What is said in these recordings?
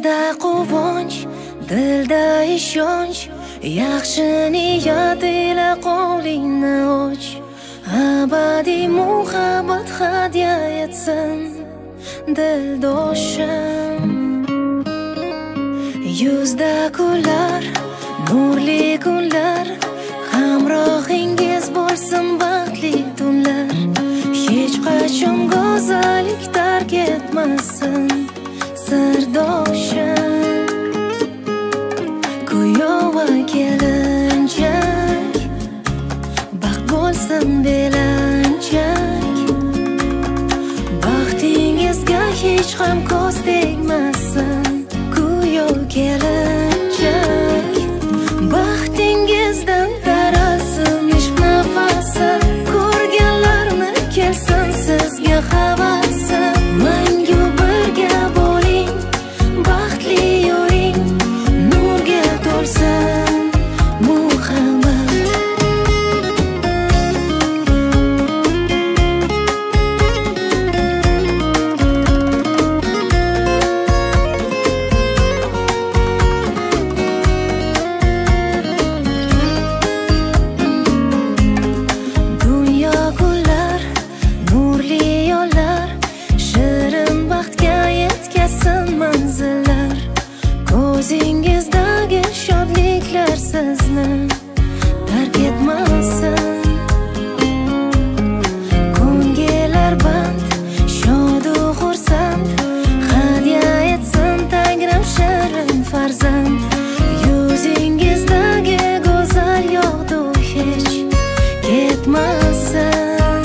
Yuzda quvonch, dilda ishonch, yaxshi niyat ila qo'lingni och. Abadiy muhabbat hadya etsin dildoshim. Yuzda kular, nurli kunlar, hamrohingiz bo'lsin baxtli tunlar. Hech qachon go'zallik tark etmasin sirdoshim. Kuyov va kelinchak, baxt bo'lsin belanchak. Baxtingizga hech ham ko'z tegmasin kuyov kelinchak. Baxtingizdan taralsin ishq nafasi, ko'rganlarni kelsin sizga havasi. Mangu birga bo'ling, baxtli yuring, nurga to'lsin muhabbat. Dunyo gullar, nurli yo'llar, shirin baxtga yetkazsin manzillar. Ko'zingizdagi shodliklar sizni tark etmasin. Ko'ngillar band, shodu xursand, hadya etsin Tangrim shirin farzand. Yuzingizdagi go'zal yog'du hech ketmasin.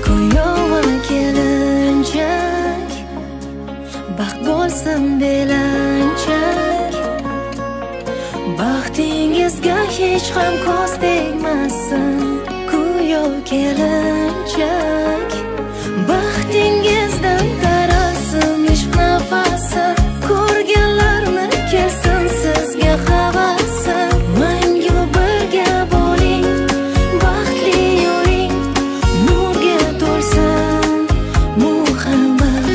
Kuyov va kelinchak, baxt bo'lsin belanchak. Baxtingizga hech ham ko'z tegmasin kuyov kelinchak. Baxtingizdan taralsin ishq nafasi, ko'rganlarni kelsin sizga havasi. Mangu birga bo'ling, baxtli yuring, nurga to'lsin muhabbat.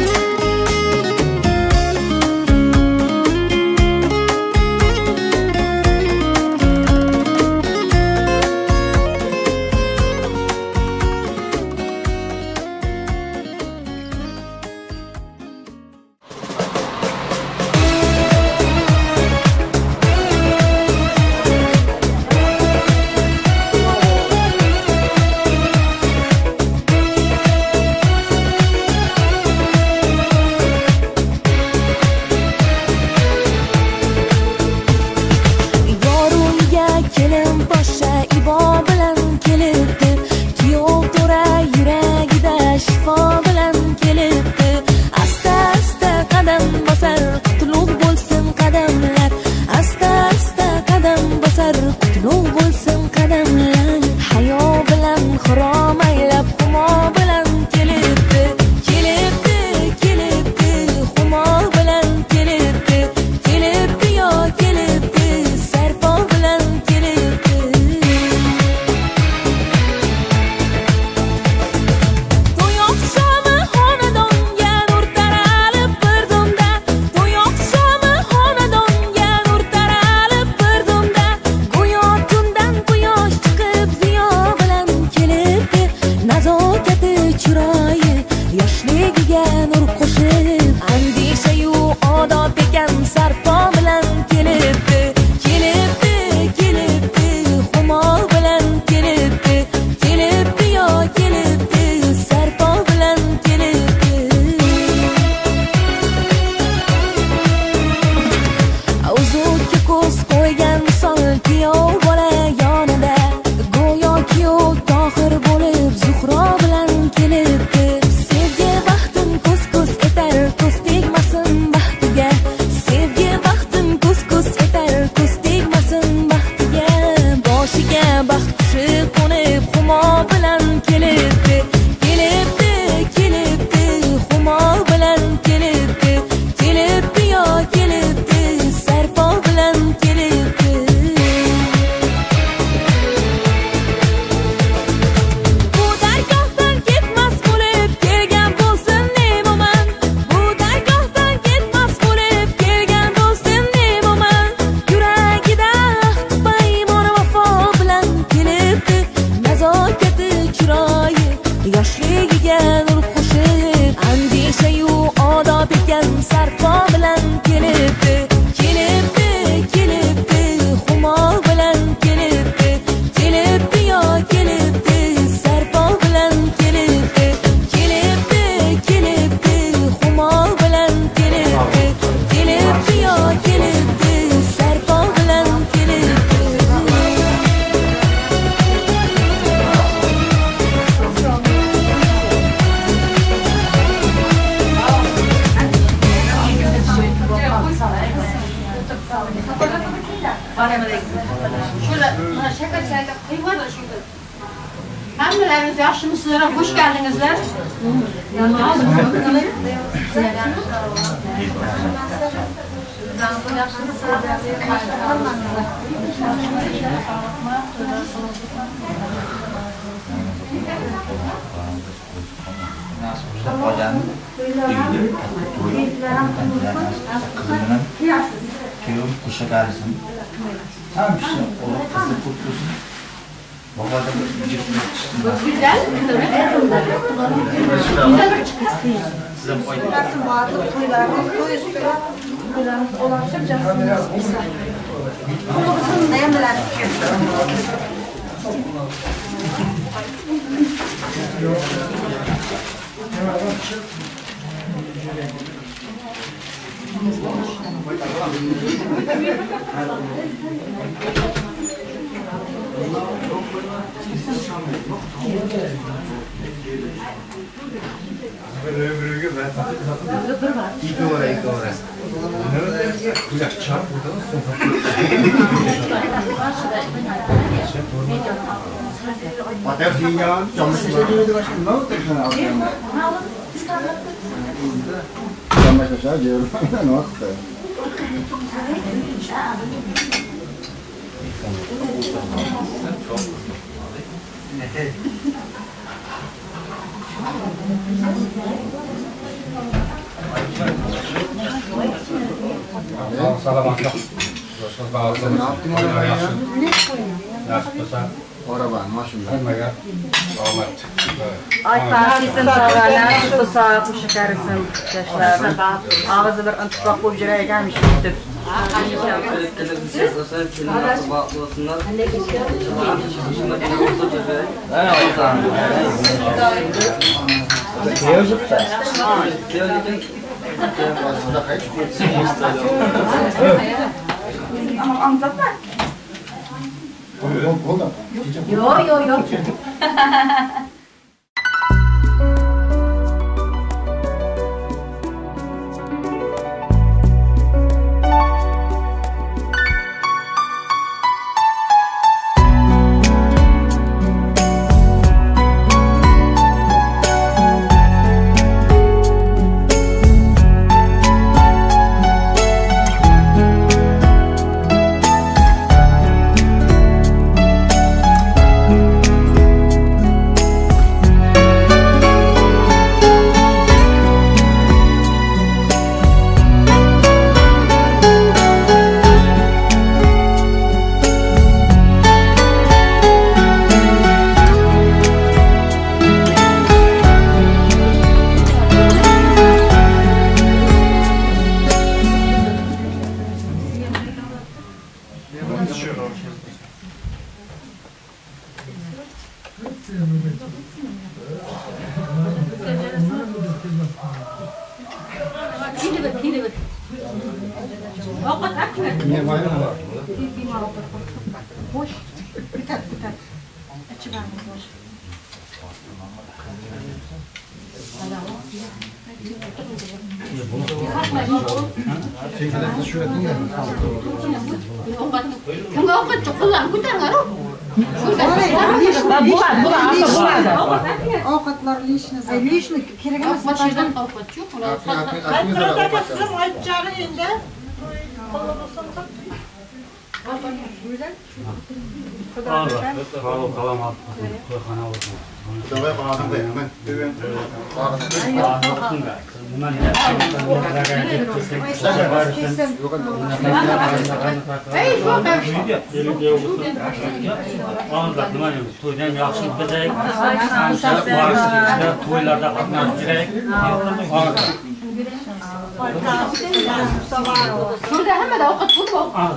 Yorumga kelin poshsha ibo bilan kelibdi, kuyov to'ra yuragida shifo bilan kelibdi. Asta asta qadam bosar, qutlug' bo'lsin qadamlar. Asta asta qadam bosar, qutlug' bo'lsin qadamlar. Hayo bilan xirom aylab, humo bilan kelibdi. Kelibdi, kelibdi, humo bilan kelibdi. Kelibdi yo kelibdi, sarpo bilan kelibdi. To'y oqshomi xonadonga nur taralib bir zumda. To'y oqshomi xonadonga nur taralib bir zumda. Go'yo tundan quyosh chiqib ziyo bilan kelibdi. Nazokati chiroyi yoshligiga nur qo'shib, andishayu odob ekan sarpo bilan kelibdi. Kelibdi, kelibdi, humo bilan kelibdi. Kelibdi yo kelibdi, sarpo bilan kelibdi. Uzukka ko'z qo'ygan misol kuyov bola yonida, go'yo kuyov Tohir bo'lib Zuhro bilan kelibdi. Sevgi baxtin ko'z-ko'z etar, ko'z tegmasin baxtiga. Sevgi baxtin ko'z-ko'z etar, ko'z tegmasin baxtiga. Boshiga baxt qushi qo'nib humo bilan kelibdi. Kelibdi, kelibdi, humo bilan kelibdi. Kelibdi yo kelibdi, sarpo bilan kelibdi. Bu dargohdan ketmas bo'lib kelgan bo'lsin ne mo'man. Bu dargohdan ketmas Mana shakar shakar qo'yib shunga. Hammalaringiz yaxshimisizlar? Xush keldingizlar. Kuyovim qo'sha qarisin. Tam işte oğlu kızı kurtulsun. Babada bir Güzel. Ağzı bir intifoq bo'lib yurar ekanmish deb. Yo'q, yo'q, yo'q. Ovqatlar lishni, lishni kerak emas. Burada hemen avukat bulma.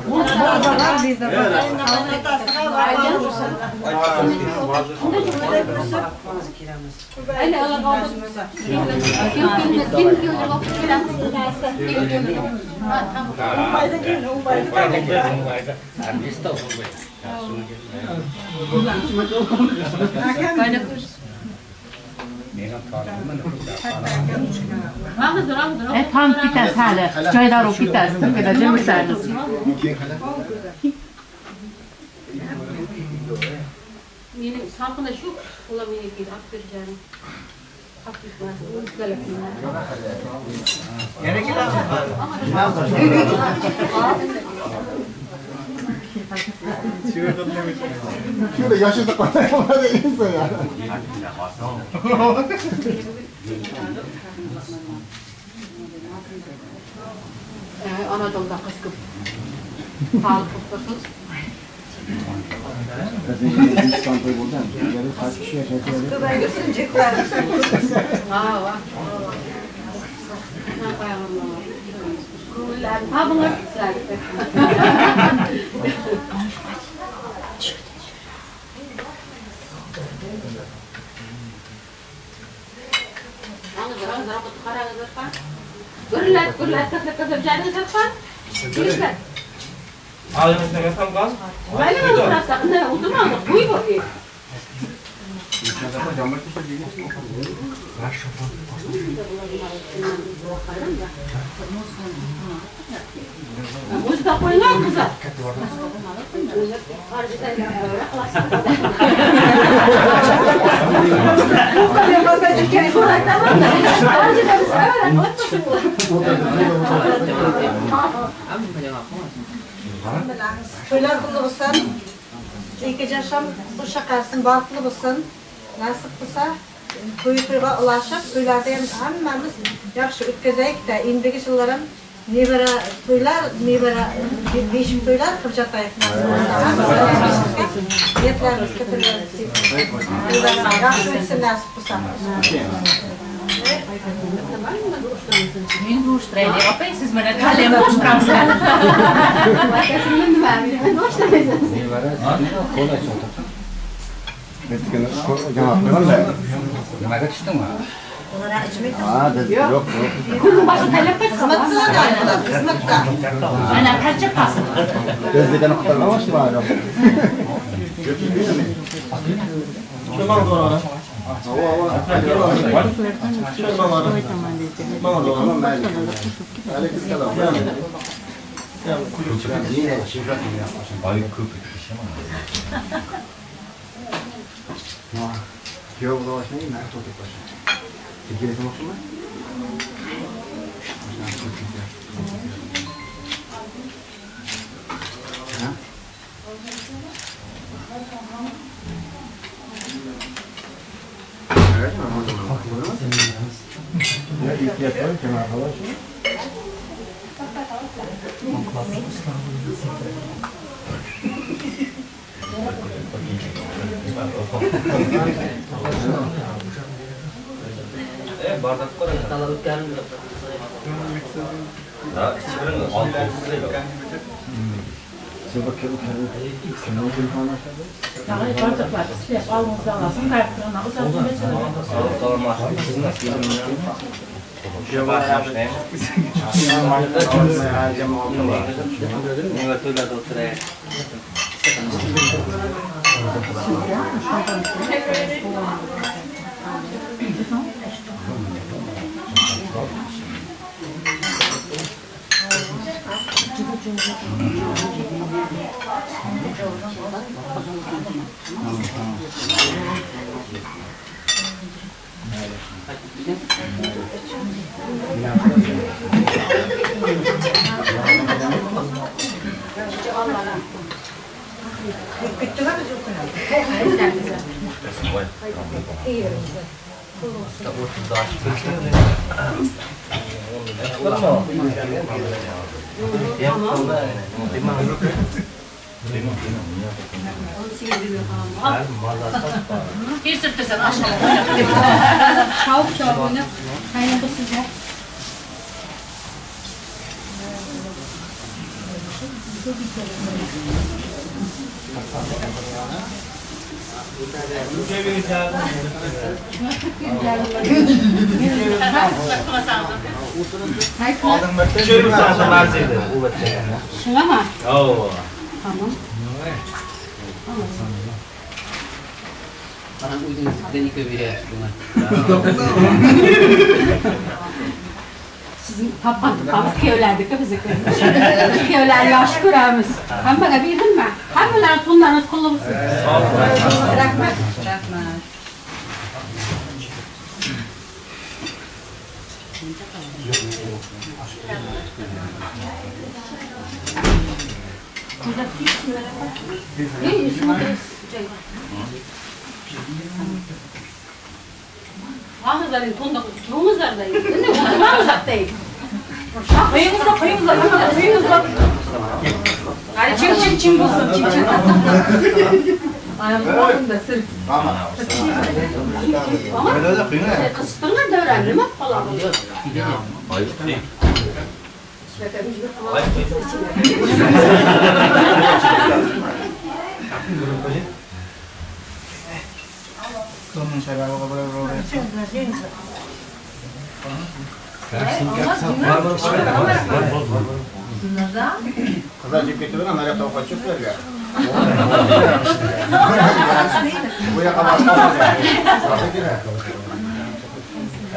Tam bitasi hali, joylari bitasi, turkida jimmisamiz. Salqinda shu ular menga kelib olib berishadi. Yana kelamiz. Şurada yaşında kolay insan ya. Anadolu'da kız ko'p. Sağlık kız. Ha bunlar Gurlat tashlab jaringiz. Yigitlar. Mayli, o'tirasiz. O'tirmang, qo'y bu. O'zida qo'yinglar, qizlar. To'ylar qutlu bo'lsin. Ikki yoshim qo'sha qarsin, baxtli bo'lsin. Nasib qilsa to'y-to'yga ulashib, to'ylarda ham hammamiz yaxshi o'tkazaylik-da. Endigi yillar ham nevara to'ylar, nevara beshik to'ylar qilib yotaylik. Niyatlarimizga tillarimiz. Yaxshi o'tsin, nasib qilsa. Men bo'shtiraylik, opa, siz mana kalem bo'shtiramiz. Nimaga tushdingmi? Yo'q, yo'q. Xizmat qiladi, xizmatda. Ana qancha past. O'zligini qutqarmoqchi. Shunami? Tamam. Bizni topgan tuqqanimiz kuyovlarniki bizniki. Biz kuyovlarni yaxshi ko'ramiz. Hammaga berilma. Hammalari to'nlarimiz qulluq bo'lsin. Rahmat. Rahmat. Ağızların tonda çoğumuzlar da ne oturmamız değil. Kıyımızla kıyımızla kıyımızla. Hadi çim çim çim bulsun çim çim. Ayağım da sır. Tamam. Ama kısıtlarına da öğrendim falan. Qizlar jeb ketdi bilan naryoqda ovqat cho'klarga. Bu yoqqa borib.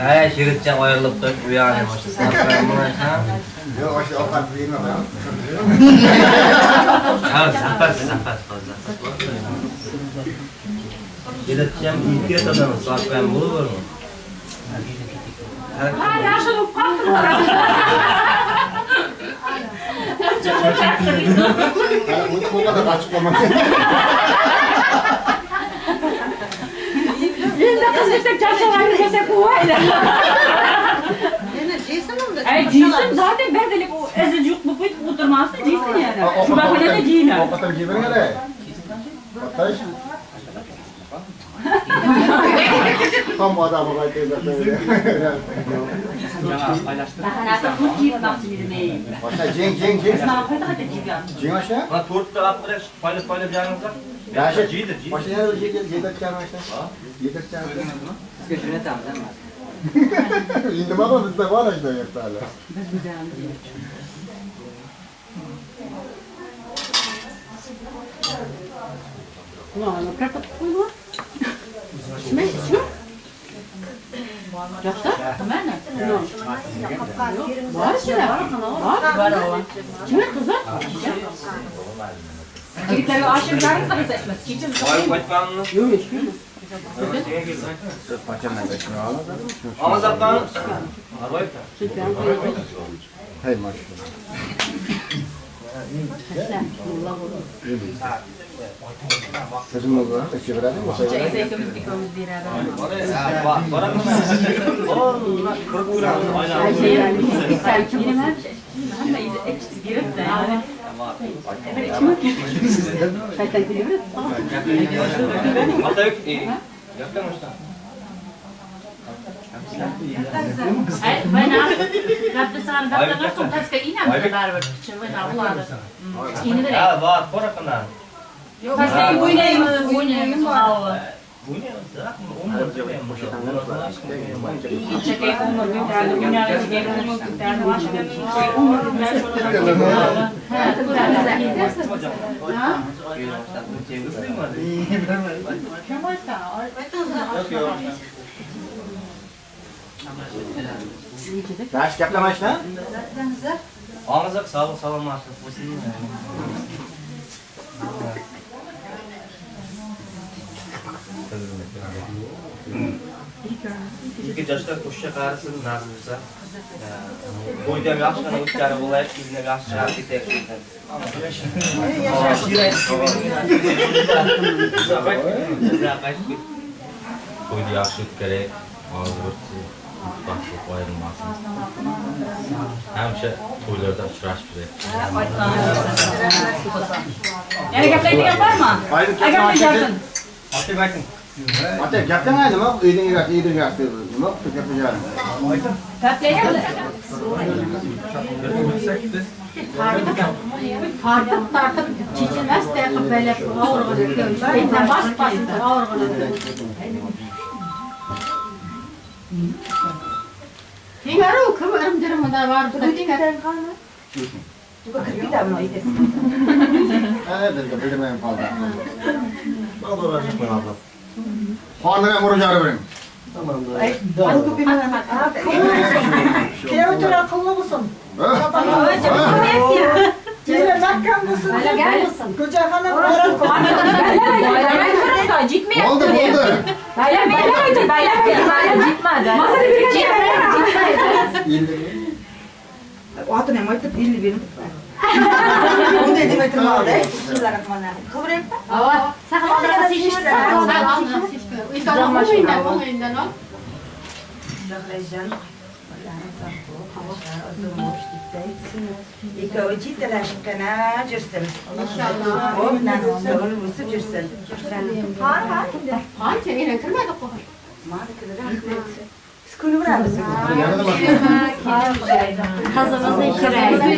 Ay, shiritcha ayrilib qo'yib, u yog'ini boshqa. Yo'q, o'sha ovqat yeyman. Ha, zapas, zapas hozir. Shiritcham yetib odam sotgan bo'lavermi? Ha, yaxshi bo'lib qoldi. Bu kadar açıklama. Endi qiz desek charchamaydi desak qo'yaydi. Endi jeysin unda. Ay jeysin zaten berdilik o izi yo'q bo'lib qo'yib o'tirmasdi jeysin yana. Shu bahonada jeylar. Ovqatlar yeyberinglar. Otash. Tam adamı qaytaydi. Bahanasi to'rt yeymoqchi edim. Boshqa jeng jeng jeng. Mana qayta qayta jeyapti. Jeng osha? Mana to'rtta olib qo'yish, poylab poylab yangizlar. Yaxshi jeydi, jeydi. Boshqa yana yedirtgan osha. Yedirtgan. Sizga jo'natamiz hammasi. Endi nima bizda bor o'sha yerda hali. Biz bilamiz. Mana kartof qo'yma. Nima ichma? Yaxshi? Mana. Bor ichida. Bor. Kimlar qizlar? Yigitlarga oshirlaringiz qilsa ichmas. Kecha Boyib qo'yganmi? Yo'q, ichmaymiz. Og'iz apani. Hey maşallah. Sözüm oldu lan, çevirelim mi? Ikimiz beradi. Pastga o'ynaymiz, o'ynaymiz. Yaxshi gaplamaysan? Og'izga sog'lik salomatlik bo'lsin. Ikki yoshda qo'shcha qarisin, nasib bo'lsa. To'yda ham yaxshigina o'tkazib bo'laylik, bizni ham yaxshi chiqarib ketaylik. To'yni yaxshi o'tkazaylik, hozir baxtli ayrilmasin. Hamisha to'ylarda uchrashib turaylik. Yana gaplaydigan bormi? Gaplayapsin. Otib ayting. Ota gaplang nima? Uyning egasi, uyning egasi. Nima qilib gaplashadi? Tartib tartib chechilmasday qilib baylab og'rig'ini, bosib bosib og'rig'ini. Tengaru kim irim-jirimida borib tengar. Ha, bildirmayman qoldi. Xonimga murojaat bering. Kuyov aqlli bo'lsin. Jila mahkam bo'lsin. Ko'chaxona Bo'ldi, bo'ldi. Otini ham aytib 50 berib. Bunday demay turmoqda. Bismillahirrohmanirrohim. Qilib Ava, saqla. Zohrajon, ikkovi jittalashibgina yursin. Inshaalloh. Nasib o'sib yursin. Qancha yana kirmadi qo'y. Mana kirdi, rahmat. Biz kulaveramiz.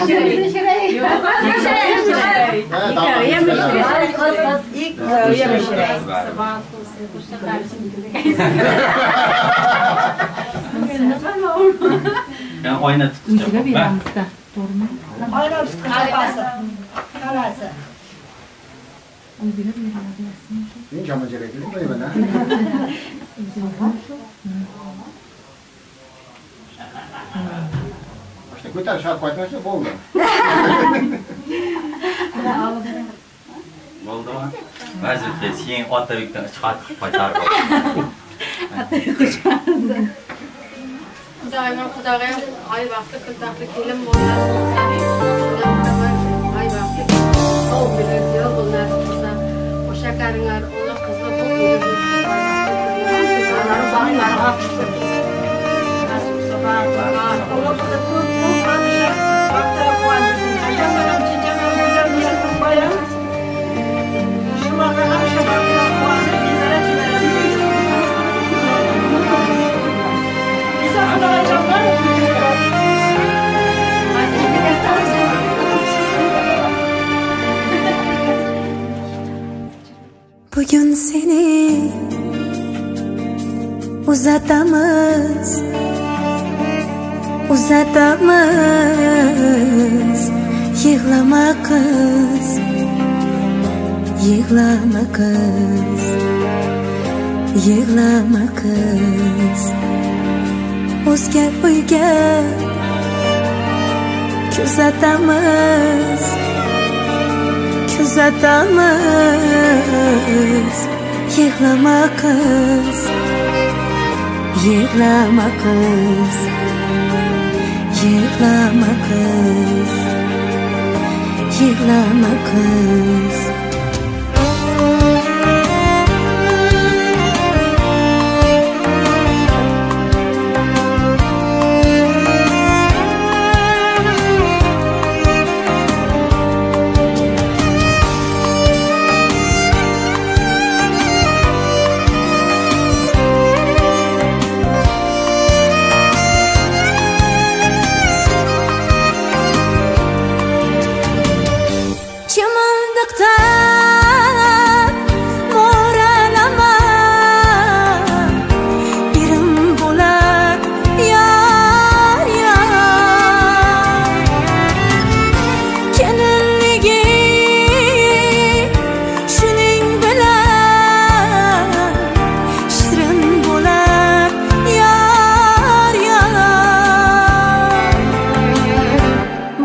Qizimizni shiray. Ikkovi shiray. Yani oyna tutacağım ben. To'g'rimi? Oyna tutacağım. Qalasi. Men jama kerakli qo'yman. Boshda ko'tar shart qo'ymasda bo'ldi. Bo'ldimi? Vazifa sen otabekdan chiqarib qaytarib. Xudoyim, Xudoyim, oy vaqti kun kelin bo'lsin. Oy vaqti sog' bo'lib, yo'q bo'lsin. O'sha qaringlar, o'g'il qizli bo'lib, O'g'il qizi ko'p ko'p hamisha vaqtida quvontirsin. Akamlarim, chechamlarim, boyam. Shularga hamisha vaqtida quvontirib, nevara chevarasi. Bugün seni uzatamiz, uzatamiz. Yig'lama qiz, yig'lama qiz, yig'lama qiz. O'zga uyga kuzatamiz, kuzatamiz. Yig'lama qiz, yig'lama qiz, yig'lama qiz, yig'lama qiz.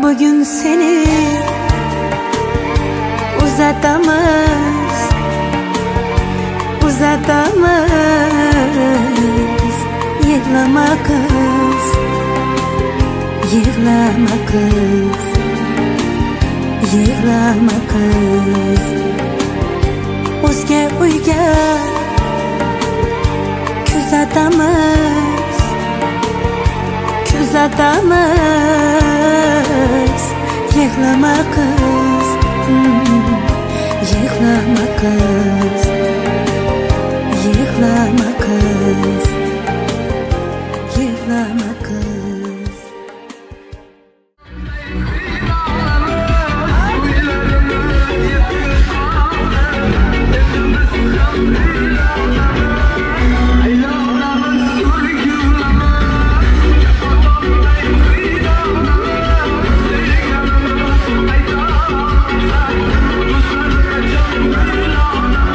Bugün seni uzatamiz, uzatamiz. Yig'lama qiz, yig'lama qiz, yig'lama qiz. O'zga uyga kuzatamiz, kuzatamiz. Yig'lama qiz, yig'lama qiz, yig'lama qiz, yig'lama qiz. I'm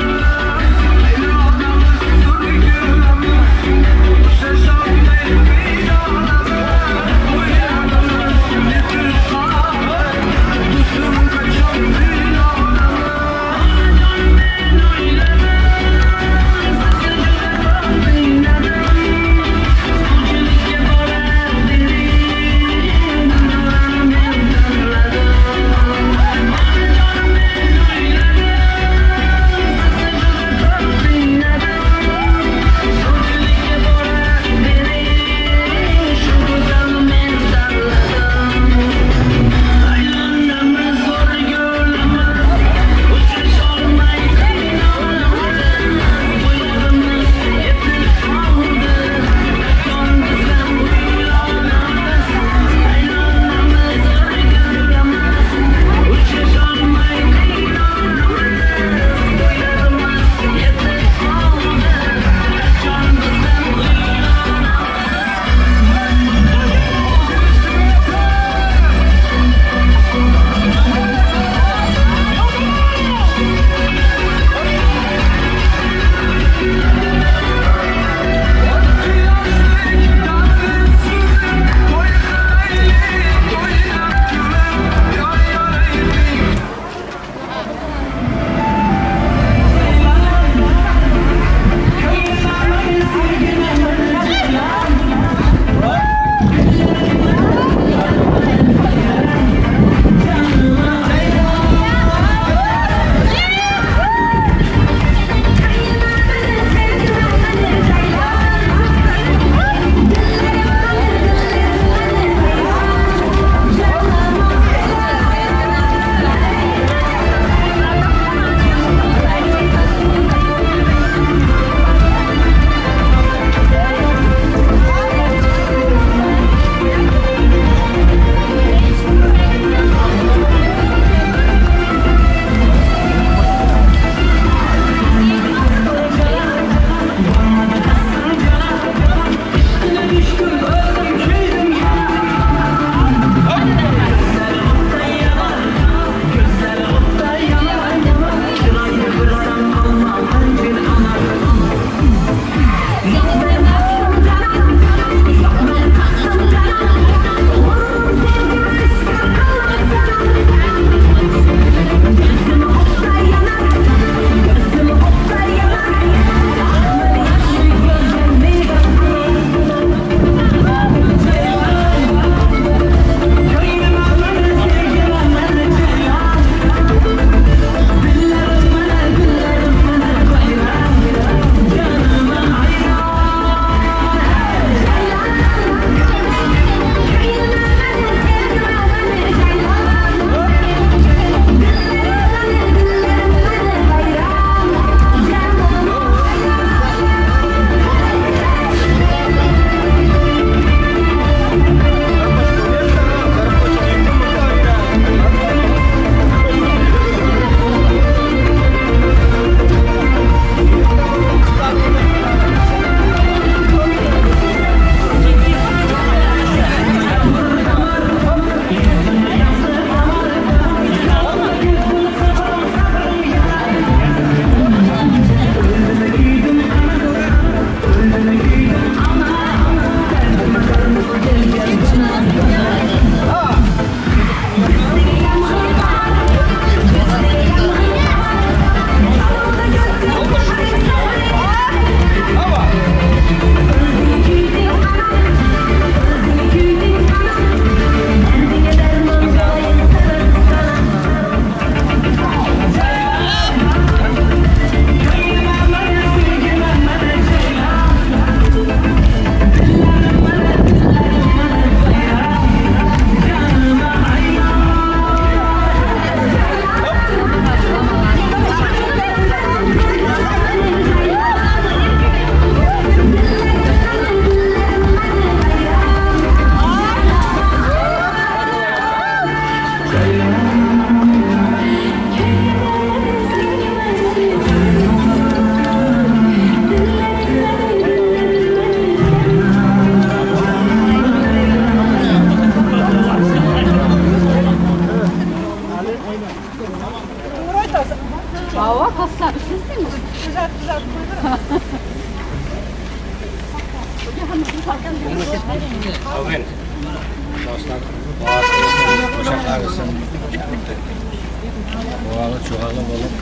Boğalı çoğalı olup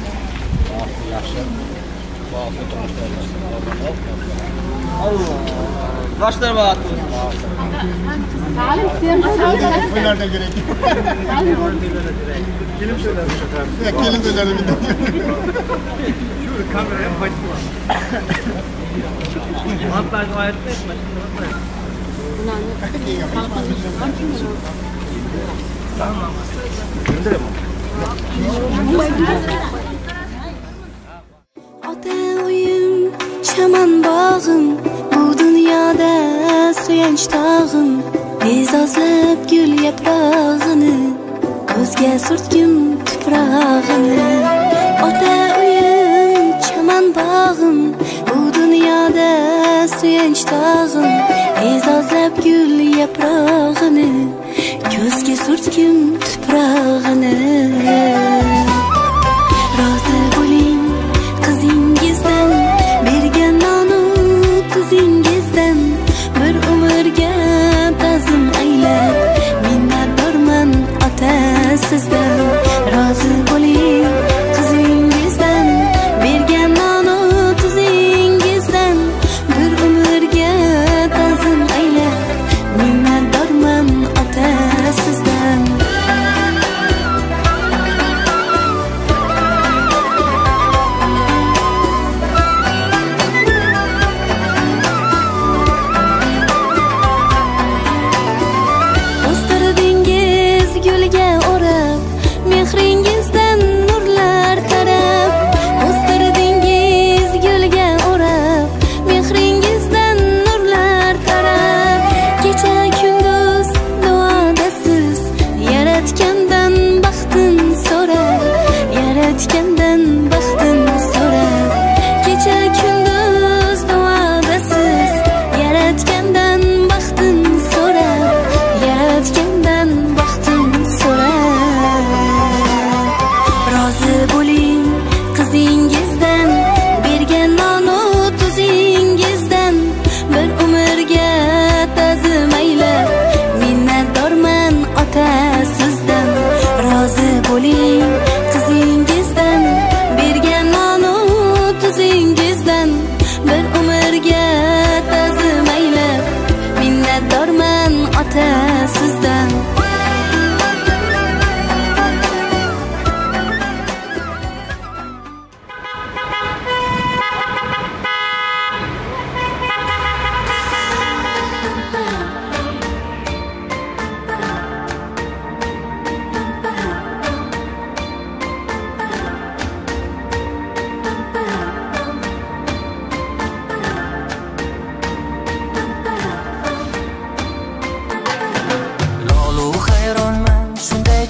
yaxşı baxtlı turmuşda olsun. Allah. Başlar baxtlı. Bunlardan gerek. Gelin söyler. Gelin söyler bir de. Şu kameraya bakma. Hatta gayet etme. Tamam. Ota uyim, chaman bog'im, bu dunyoda suyanch tog'im, e'zozlab gul yaprog'ini, ko'zga surtgim tuprog'ini. Ota uyim, chaman bog'im, bu dunyoda suyanch tog'im, e'zozlab gul yaprog'ini, ko'zga surtgim tuprog'ini. Rozi bo'ling qizingizdan, bergan nonu tuzingizdan, bir umrga ta'zim aylab, minnatdorman ota sizdan. Rozi bo'ling qizingizdan, bergan nonu tuzingizdan, bir umrga ta'zim aylab, minnatdorman ota sizdan. O'stirdingiz gulga o'rab, mehringizdan nurlar tarab. O'stirdingiz gulga o'rab, mehringizdan nurlar tarab. Kecha kunduz duodasiz, yaratgandan baxtin so'rab, yaratgandan baxtin so'rab. Kecha kunduz duodasiz, yaratgandan baxtin so'rab, yaratgandan baxtin so'rab. Rozi bo'ling qizingizdan, bergan nonu tuzingizdan, bir umrga ta'zim aylab, minnatdorman ota sizdan. Rozi bo'ling qizingizdan, bergan nonu tuzingizdan, bir umrga ta'zim aylab, minnatdorman ota sizdan.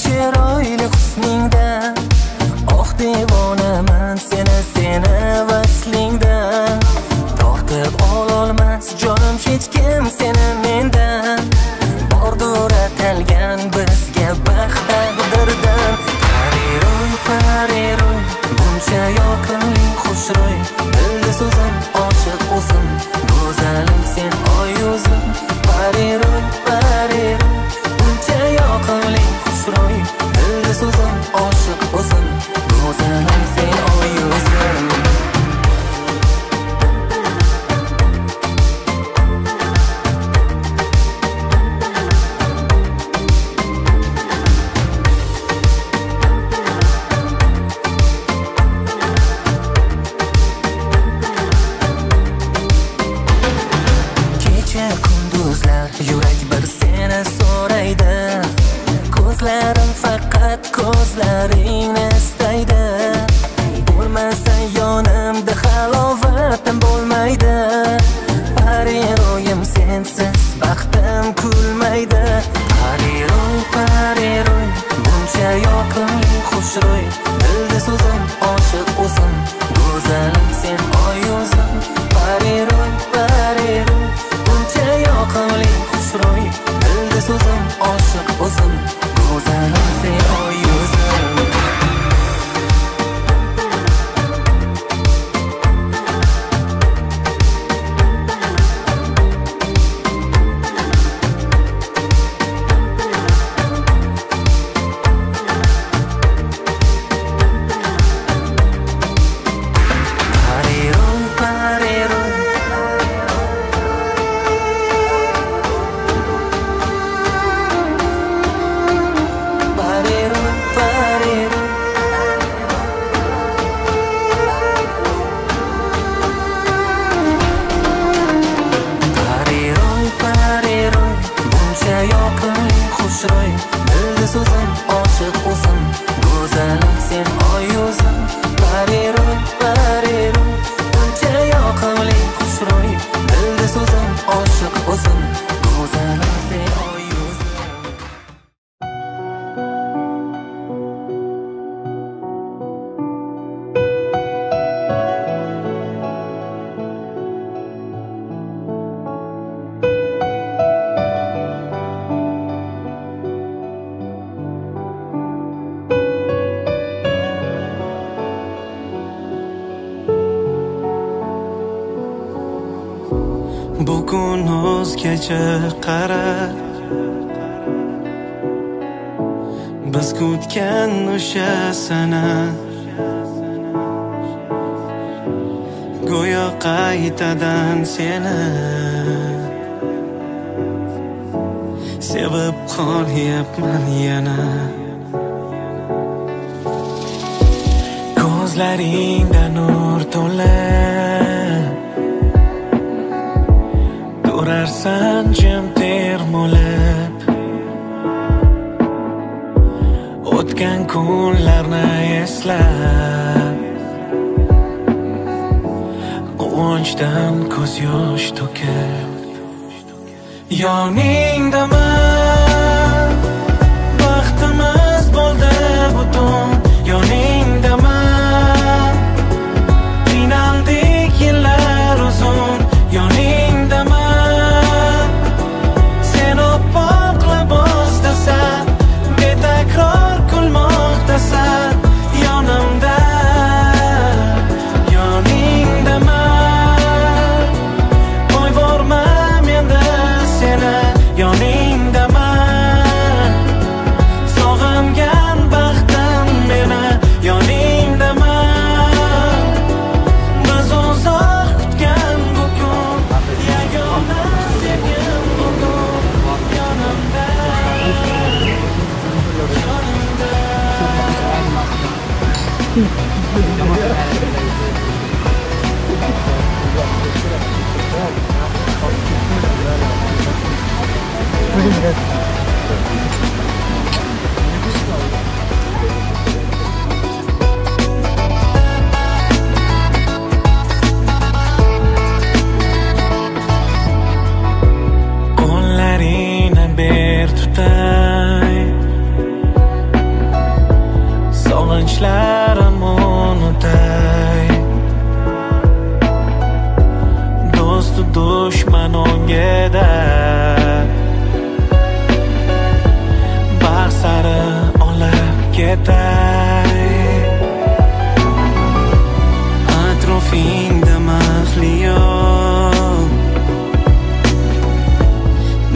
Chiroyli husningdan, oh devonaman seni, seni vaslingdan. Tortib ololmas jonim hech kim seni mendan. Bordur atalgan bizga baxt taqdirdan. Pariroy, pariroy, buncha yoqimli xushro'y. Dilda so'zim, oshiq o'zim, go'zalim sen oy yuzim. Pariroy, pariroy, buncha yoqimli xushro'y. Dilda so'zim, oshiq o'zim, go'zalim sen oy yuzim. Bugun o'zgacha qara, biz kutgan o'sha sana go'yo qaytadan seni sevib qolyapman yana. Ko'zlaringda nur to'la, turarsan jim termulib, o'tgan kunlarni eslab, quvonchdan ko'z yosh to'kib. Yoningdaman, baxtimiz bo'ldi butun. Yoningdaman, qiynaldik yillar uzun. Yoningdaman, sen oppoq libosdasan, betakror kulmoqdasan. Yonimda, yoningdaman, qo'yvorma menda seni. Yoningdaman, sog'ingan baxtim meni. Yoningdaman, biz uzoq kutgan bu kun, yagona sevgim bugun. Yonimda, yonimda. Qo'llaringni ber tutay, sog'inchlarim unutay. Do'st dushman o'ngida, baxt sari olib ketay. Atrofingda mahliyo,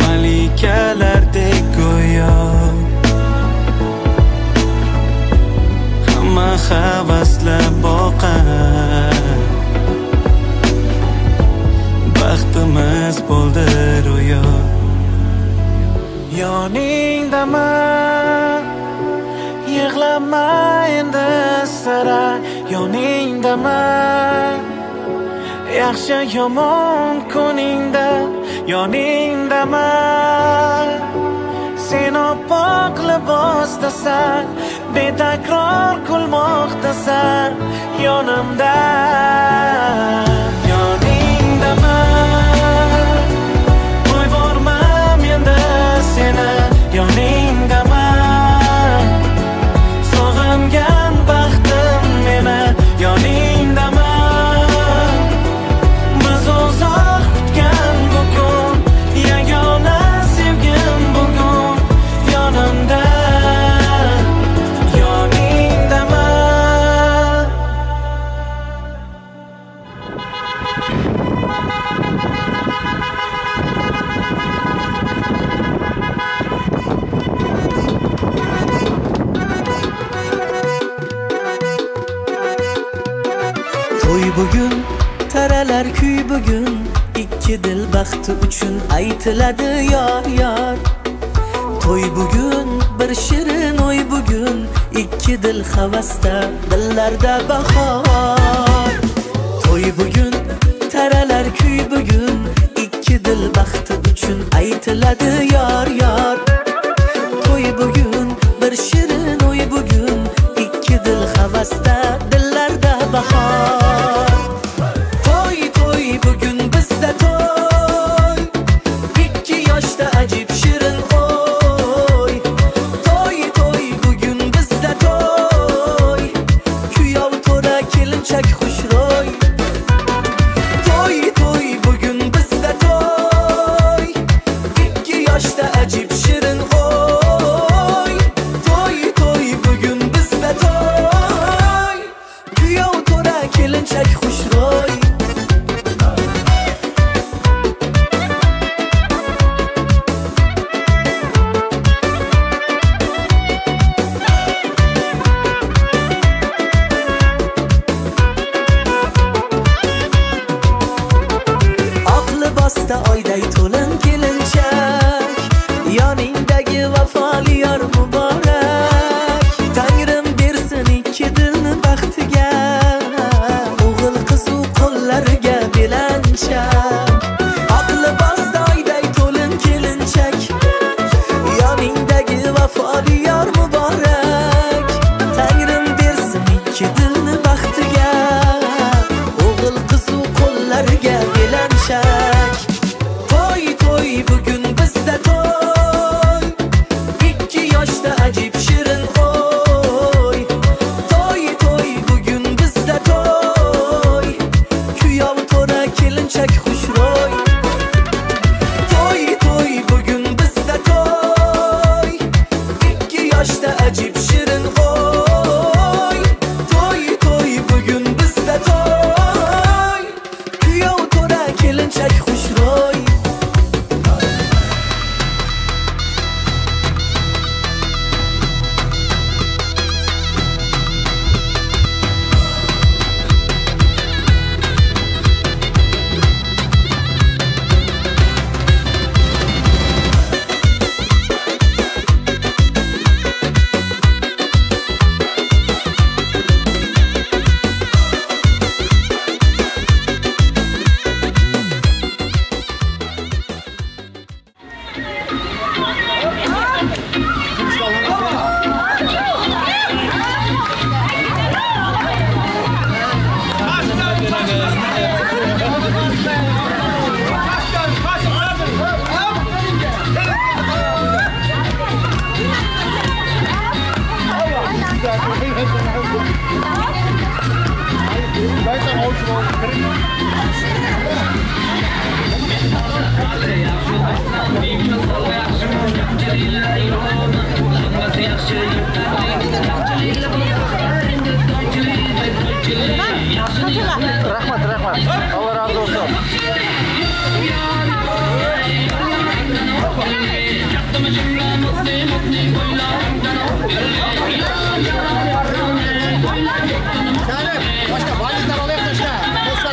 malikalardek go'yo, hamma havaslab boqar, baxtimiz bo'ldi ro'yo. Yoningdaman, yig'lama endi sira. Yoningdaman, yaxshi yomon kuningda. Yoningdaman, sen oppoq libosdasan, betakror kulmoqdasan. Yonimda, yoningdaman, qo'yvorma menda seni. Yoningdaman, sog'ingan baxtim meni. Yoningdaman, biz uzoq kutgan bu kun, yagona sevgim bugun. Yonimda, yoningdaman. To'y bugun, taralar kuy bugun, ikki dil baxti uchun aytiladi yor yor. To'y bugun, bir shirin o'y bugun, ikki dil havasda, dillarda bahor. To'y bugun, taralar kuy bugun, ikki dil baxti uchun aytiladi yor yor. To'y bugun, bir shirin o'y bugun, ikki dil havasda, dillarda bahor. To'y to'y bugun bizda to'y, ikki yoshda ajib shirin o'y. To'y to'y bugun bizda to'y, kuyov to'ra kelinchak xushro'y. To'y to'y bugun bizda to'y, ikki yoshda kelinchak. To'y to'y bugun bizda to'y, ikki yoshda ajib shirin o'y. To'y to'y bugun bizda to'y, kuyov to'ra kelinchak xushro'y. To'y to'y bugun bizda to'y, ikki yoshda ajib shirin o'y. To'y to'y bugun bizda to'y, kuyov to'ra kelinchak xushro'y. Rahmat, rahmat. Alloh rozi bo'lsin. Boshqa valizlar olaylik tashla. Boshqa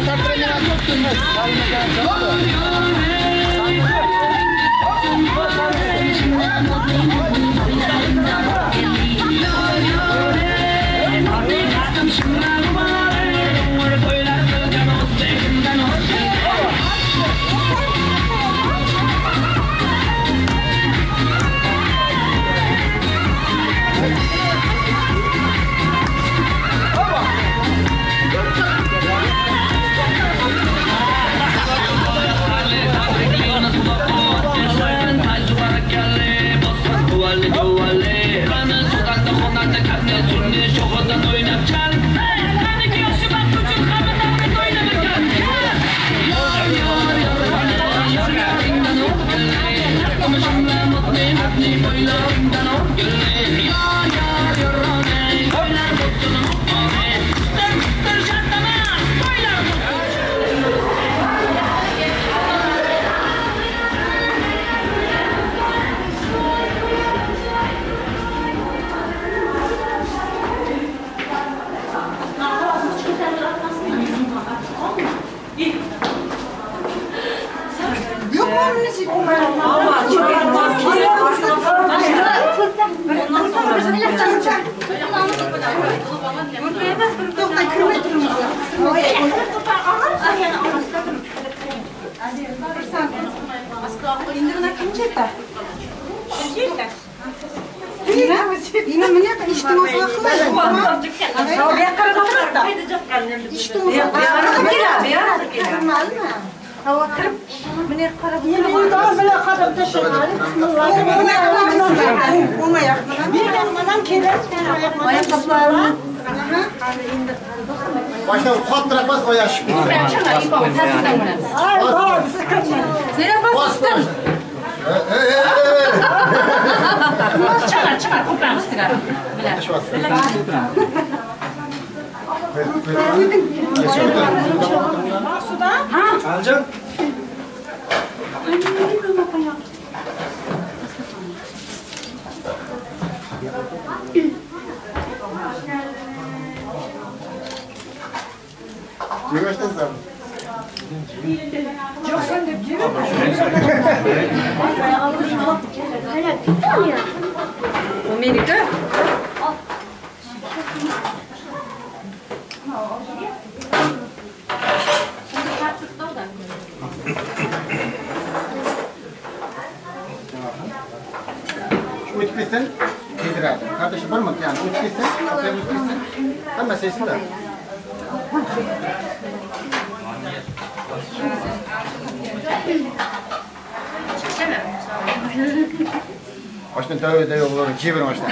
Oshni tövbe olur, jey bering oshni.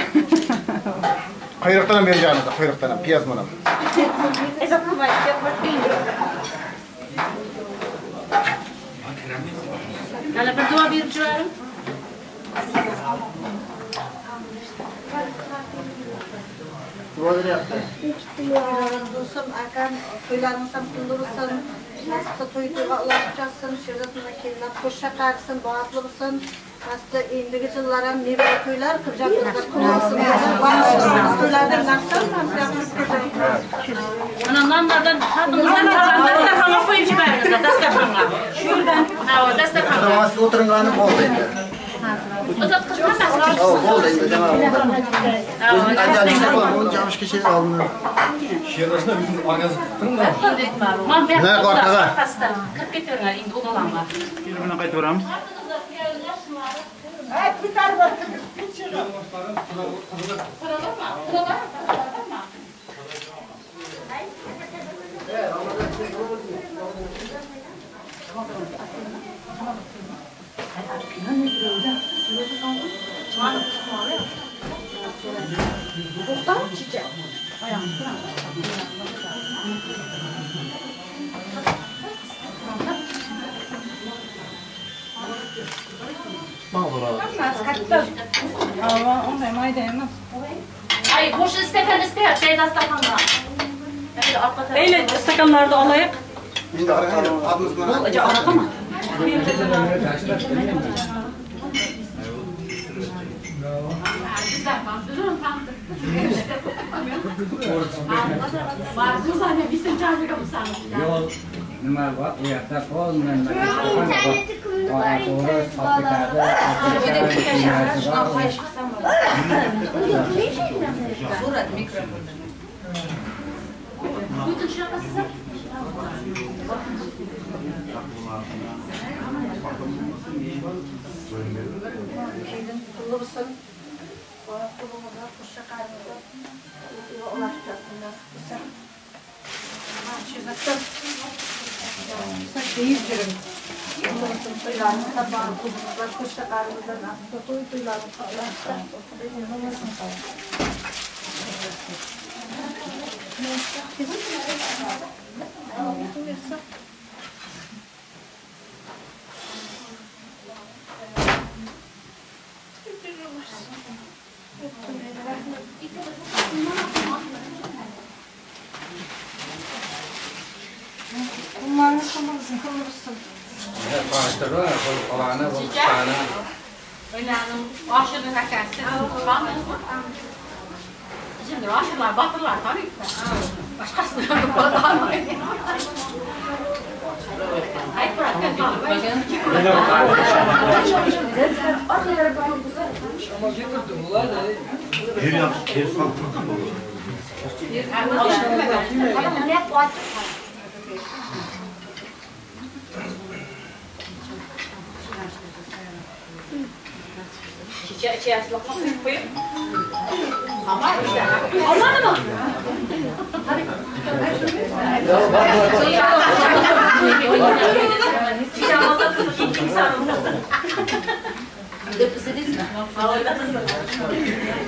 Quyruqdan ham berajamiz, quyruqdan ham, piyoz bilan. Yana bir duo berib jubarim. Duo beryapti. Do'stim, akam, to'ylarimiz ham qutlu bo'lsin. Nasibsa to'y to'yga ulashib jatsin, Sherzod bilan kelinlar qo'sha qarisin, baxtli bo'lsin. Nasibsa endigi yillar ham nevara to'ylar qilib jatsinlar, qutlu bo'lsin. To'ylarda nasib Mana nonlardan xalqimizdan dasturxonga qo'yib yuboringizlar, dasturxonga. Shurdan, ha, dasturxonga. Siz o'tiringani bo'ldi endi. Ozod qilib hammasi. Ha, bo'ldi endi, nima bo'ldi? Sherzodni o'zingiz organizm qilib turinglar. Man bu Ne orqaga? Kirib ketaveringlar, endi o'dalanglar. Bir bilan qaytaveramiz. Hammasi katta. Unday mayda emas. Ay, bo'sh stakan istayapti, dasturxonga. Mayli, stakanlarni olaylik. Endi orqaga, bilan. Orqami? Yo'l nima bor? U yoqda pol bilan Surat mikrofonda. Kelin qutlu bo'lsin. Baxtli bo'linglar, qo'sha qaringlar. Ulashib jatsin, nasib qilsa. Sherzodjon, keyib yuring. Qutlu bo'lsin, to'ylaringizda baxtli bo'linglar, qo'sha qaringlar, nasib qilsa to'y to'ylaringizga ulashsin. Bunlarni qilsin, qilsin. Oshirning akasi. Şimdi oshirlar, botirlar taniydi. Boshqasini taniydi. Ichi qo'yib. Olmadimi?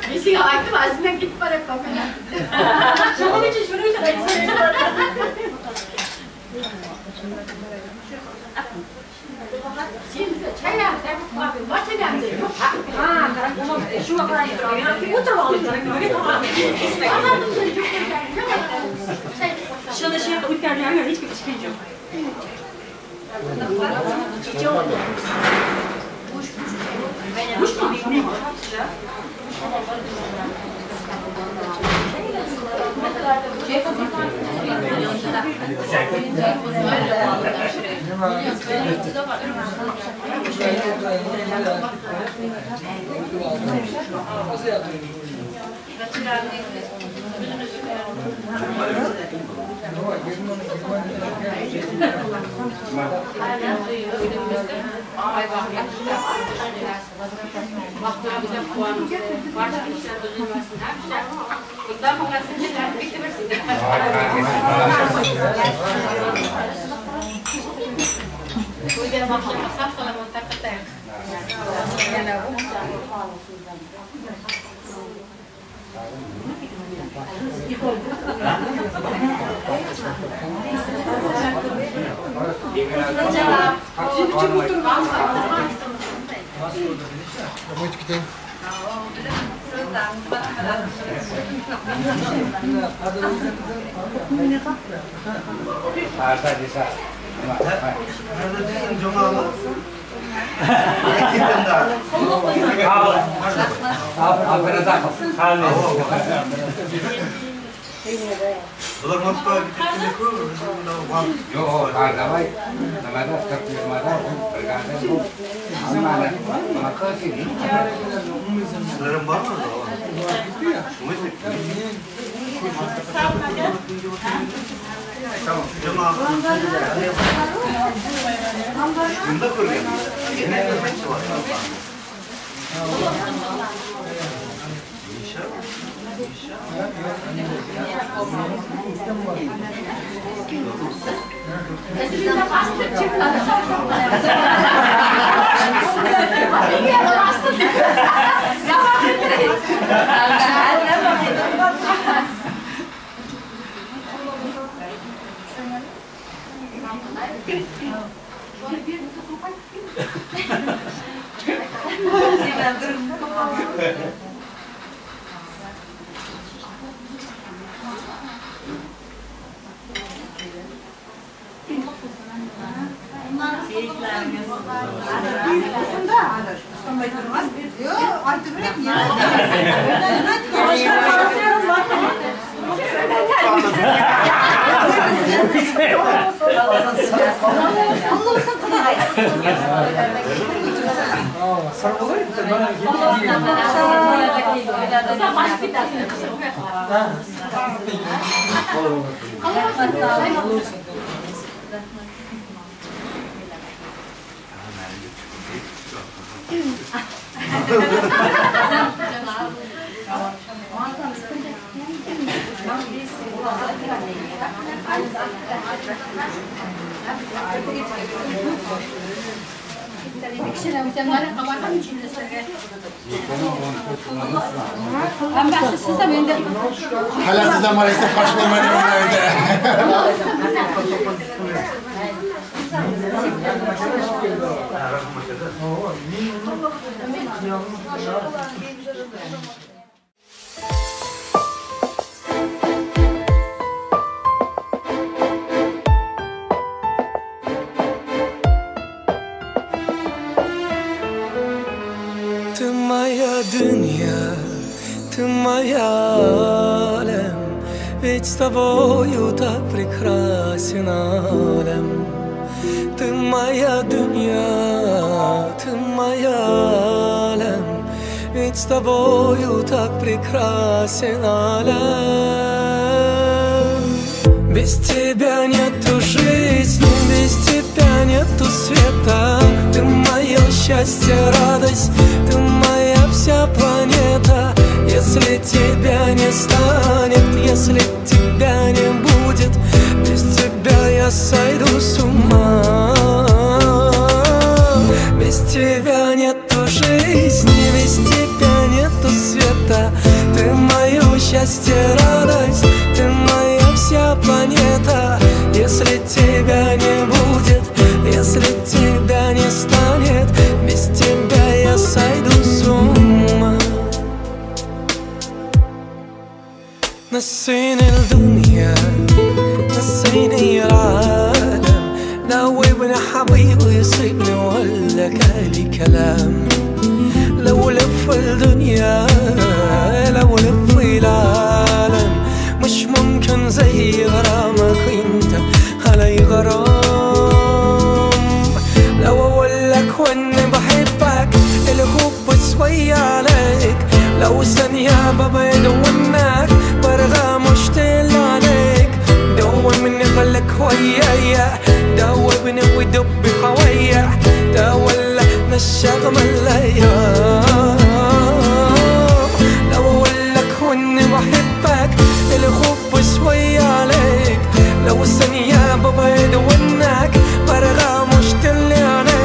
Men senga aytdim, azimdan ketib boryapman. Shuning uchun, shuning uchun aytdim. Shuni shu yoqqa o'tkarilgan, hech kim ichgan yo'q. Sog' salomat tarqataylik. O'tib keting. Bular Moskvaga ketganda ko'p, Yo'q, давай, nimada, 40-da brigada bu. Hammani nima qilsin? Sizlar ham bormi? Tamam, jamoa. Bunda ko'rgan. Hala sizdan maalesef karşılayamadım. Ты моя dünya, ты моя alem, ведь с тобою так прекрасен alem. Ты моя dünya, ты моя alem, ведь с тобою так прекрасен alem. Без тебя нету жизни, без тебя нету света. Ты мое счастье, радость, ты моя вся планета. Если тебя не станет, если тебя не будет, без тебя я сойду с ума. Без тебя нету жизни, без тебя нету света. Ты мое счастье, радость, ты моя вся планета. Если тебя не будет, если тебя не станет, без тебя я сойду с ума. نسيني الدنيا، نسيني العالم، ناوبني حبيبي يصيبني ولا كالي كلام. لو لف الدنيا، لو لف العالم، مش ممكن زي غرامك انت علي غرام. لو اقولك واني بحبك الحب شوية عليك، لو ثانية ببعد عنك برغى مشتل عليك. دوبني خليك ويايا، دوبني ودب حويا، ده ولا نشغم الايام. لو اقولك واني بحبك الحب شوية عليك، لو ثانية ببعد عنك برغى مشتل عليك.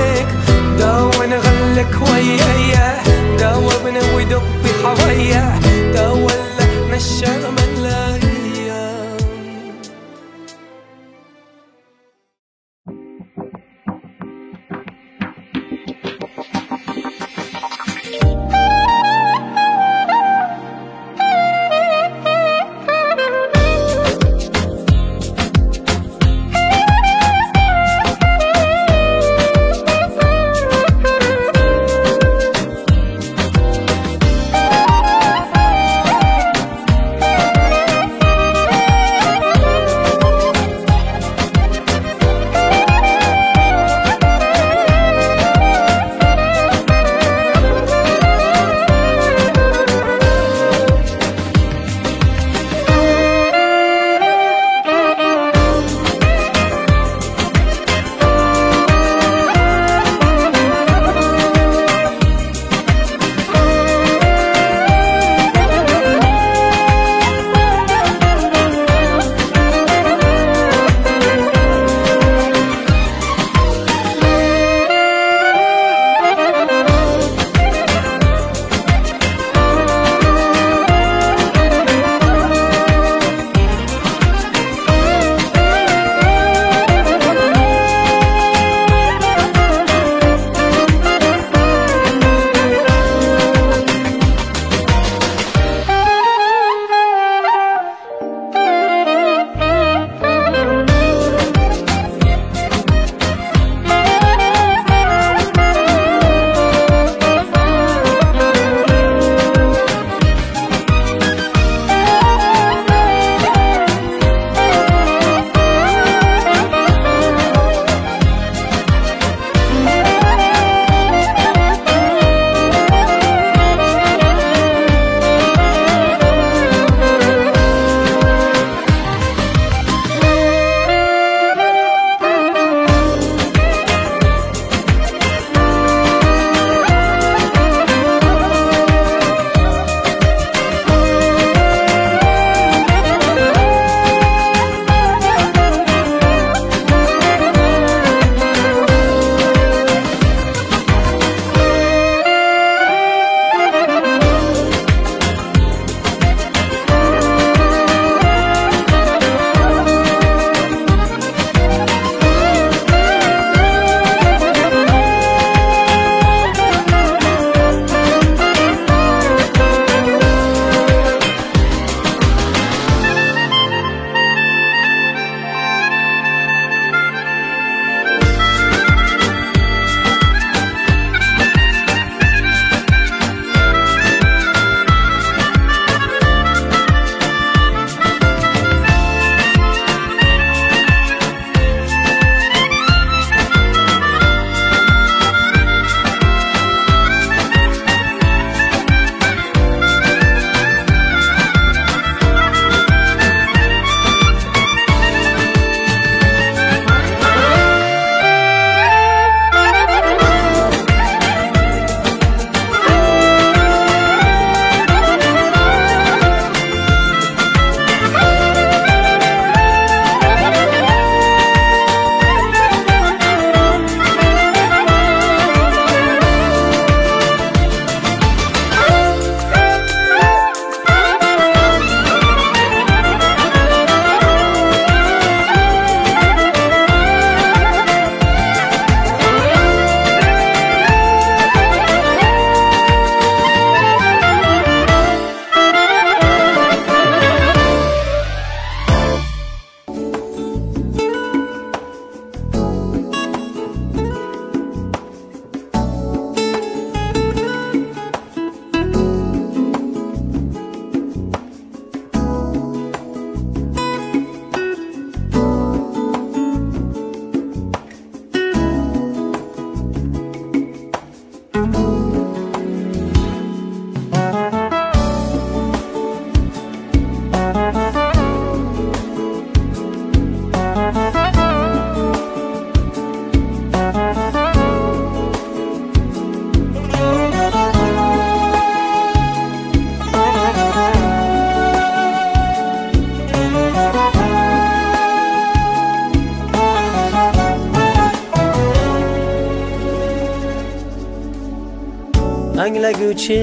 Anglaguvchi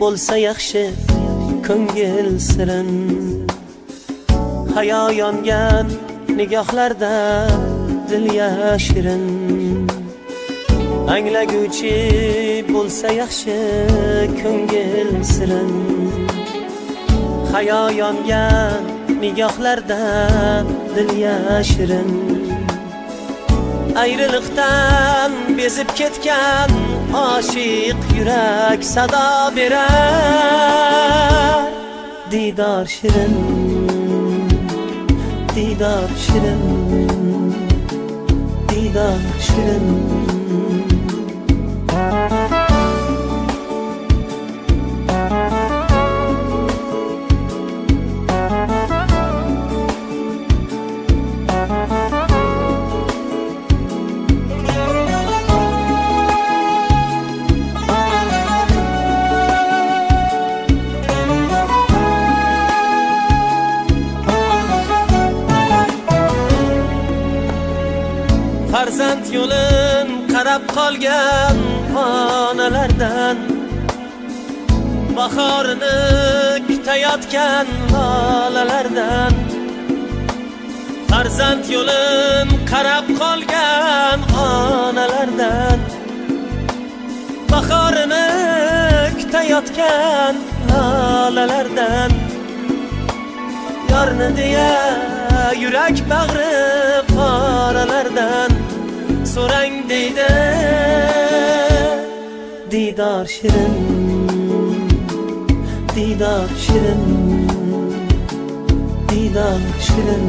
bo'lsa yaxshi ko'ngil sirin. Hayo yongan nigohlarda dil yashirin. Anglaguvchi bo'lsa yaxshi ko'ngil sirin. Hayo yongan nigohlarda dil yashirin. Ayrılıqdan bezib ketgan oshiq yurak sado berar. Didor shirin, didor shirin, didor shirin. Farzand yo'lin qarab qolgan onalardan, bahorini kutayotgan lolalardan. Farzand yo'lin qarab qolgan onalardan, bahorini kutayotgan lolalardan. Yorni deya yurak bag'ri qoralardan so'rang deydi. Didor shirin, didor shirin, didor shirin.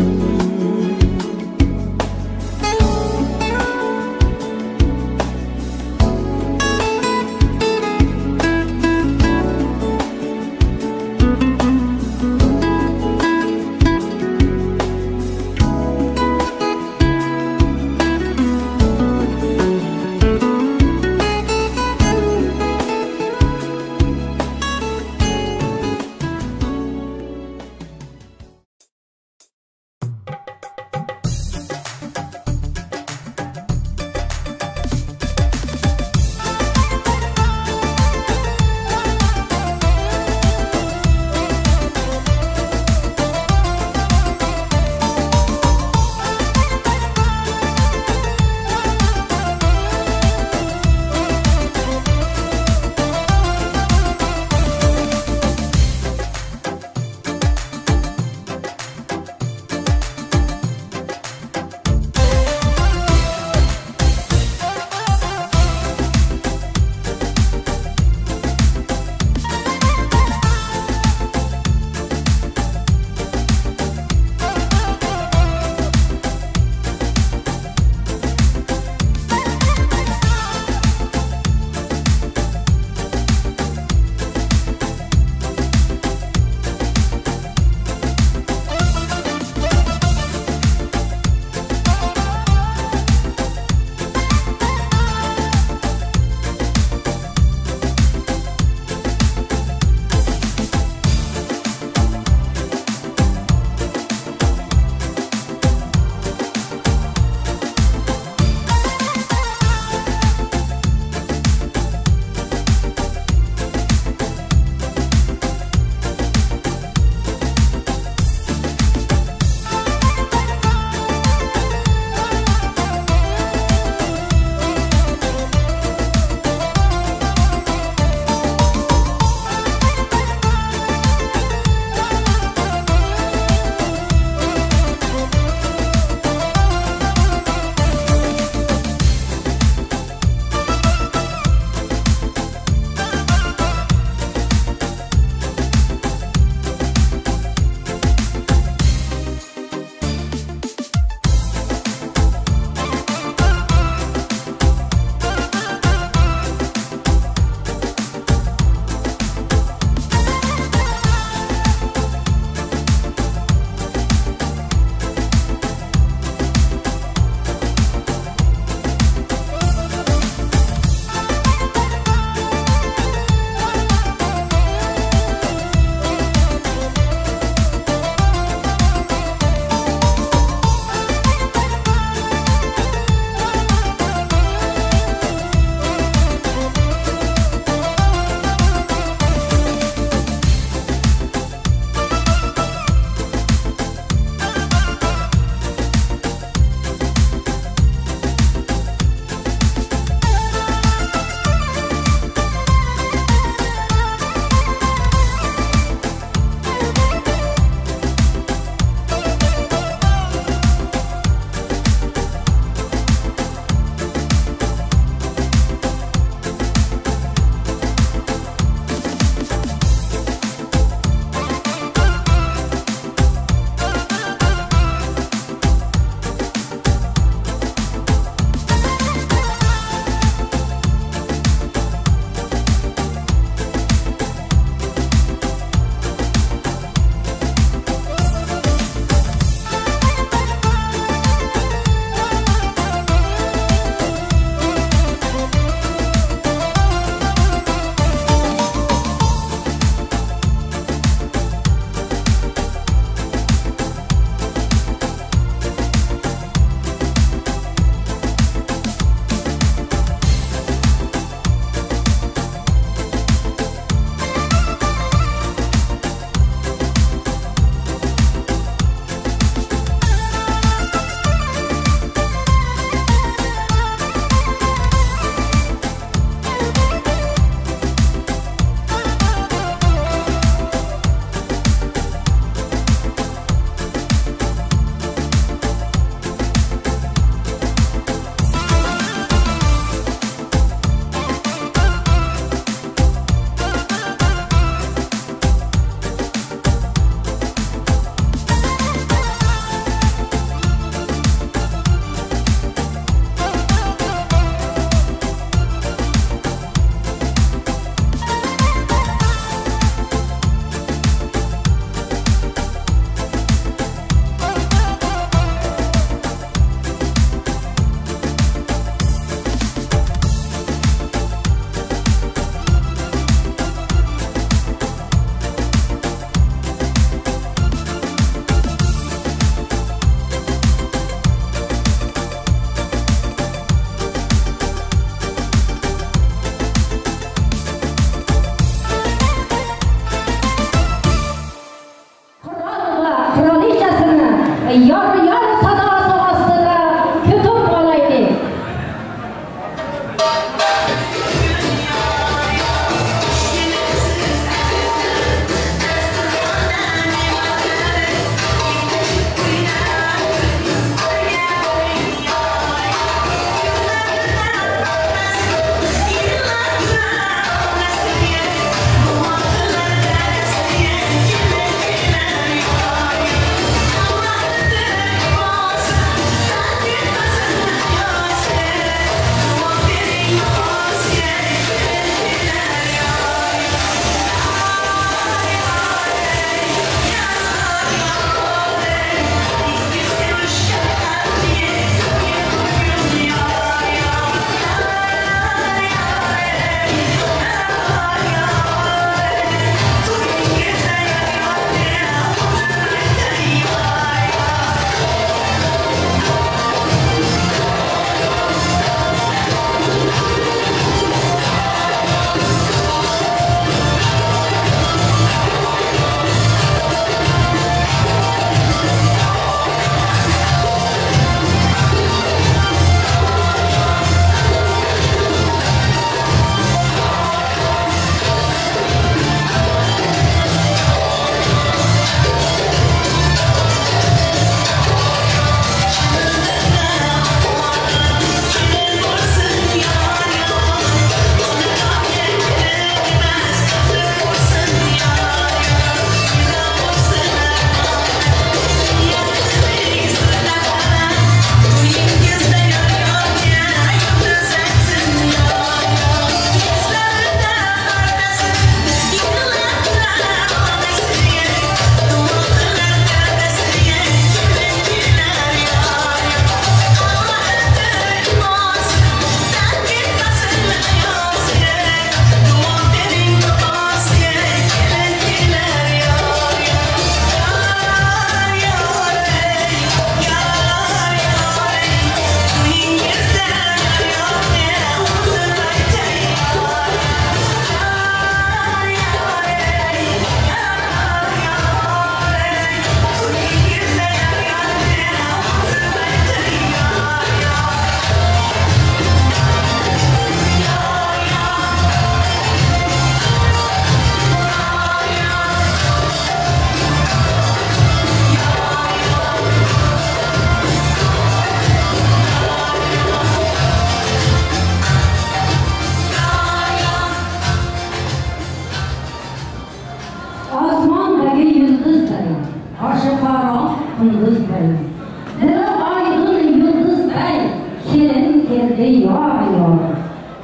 keldi yor yor.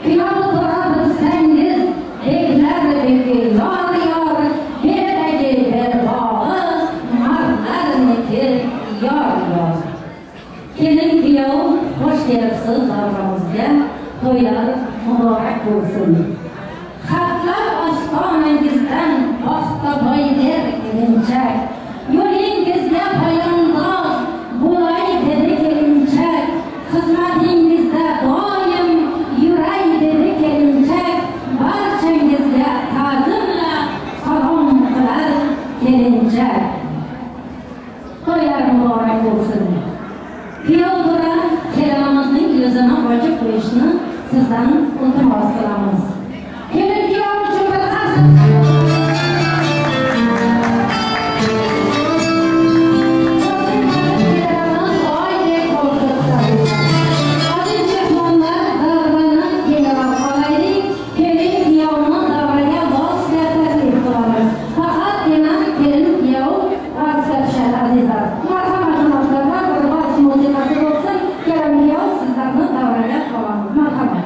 Kuyov to'ra bilsangiz beklar beki yor yor, beldagi belbog'i mardlarniki yor yor. Kelin kuyov xush kelibsiz davramizga, to'ylar muborak bo'lsin. Xatlar ostonangizdan paxtaboy der kelinchak, yo'lingizga poyandoz bo'lay dedi kelinchak, xizmatingizda doim yuray dedi kelinchak, barchangizga ta'zimla salom qilar kelinchak. To'ylar muborak bo'lsin. Kuyov to'ra kelinimizning yuzini ochib qo'yishni sizdan iltimos qilamiz. Kelin kuyov uchun bir qarsak. Aziz mehmonlar, davrani kengroq olaylik. Kelin kuyovni davraga valsga taklif qilamiz. Faqatgina kelin kuyov valsga tushadi azizlar. Marhamat janoblar, bir vals musiqasi bo'lsin. Kelin kuyov sizlarni davraga olamiz. Marhamat.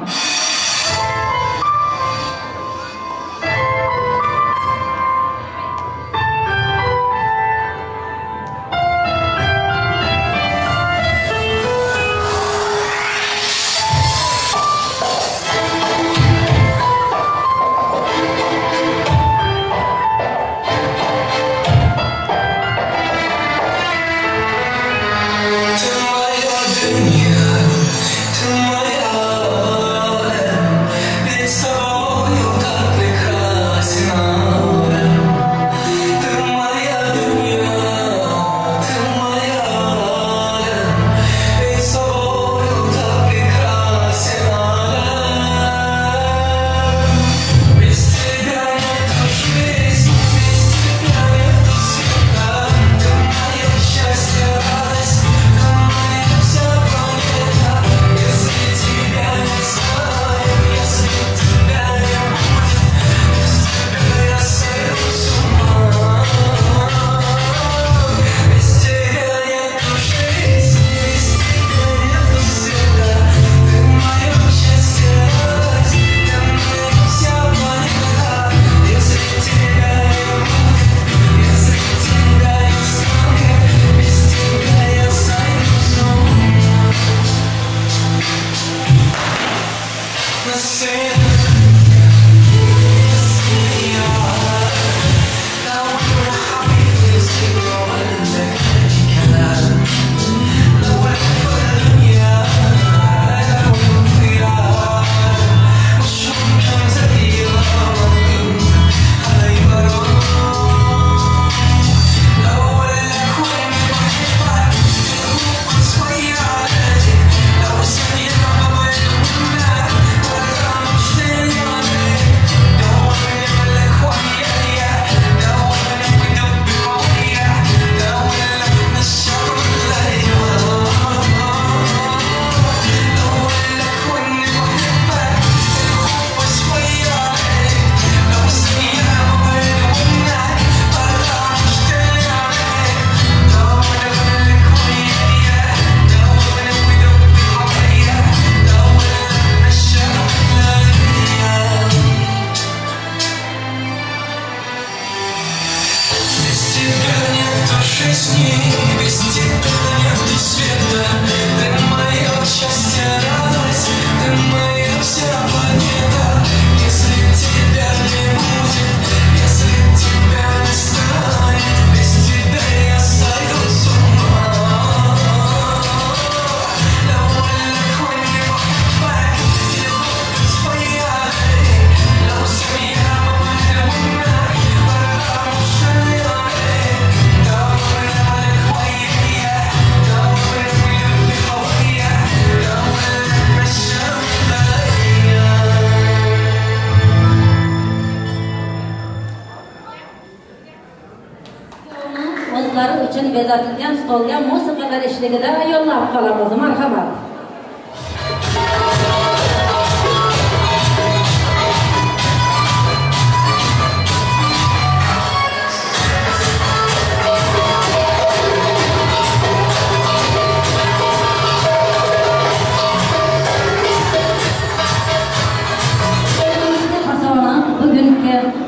Uchun bezatilgan stolga musiqalar ishligida yo'llab qolamiz. Marhamat.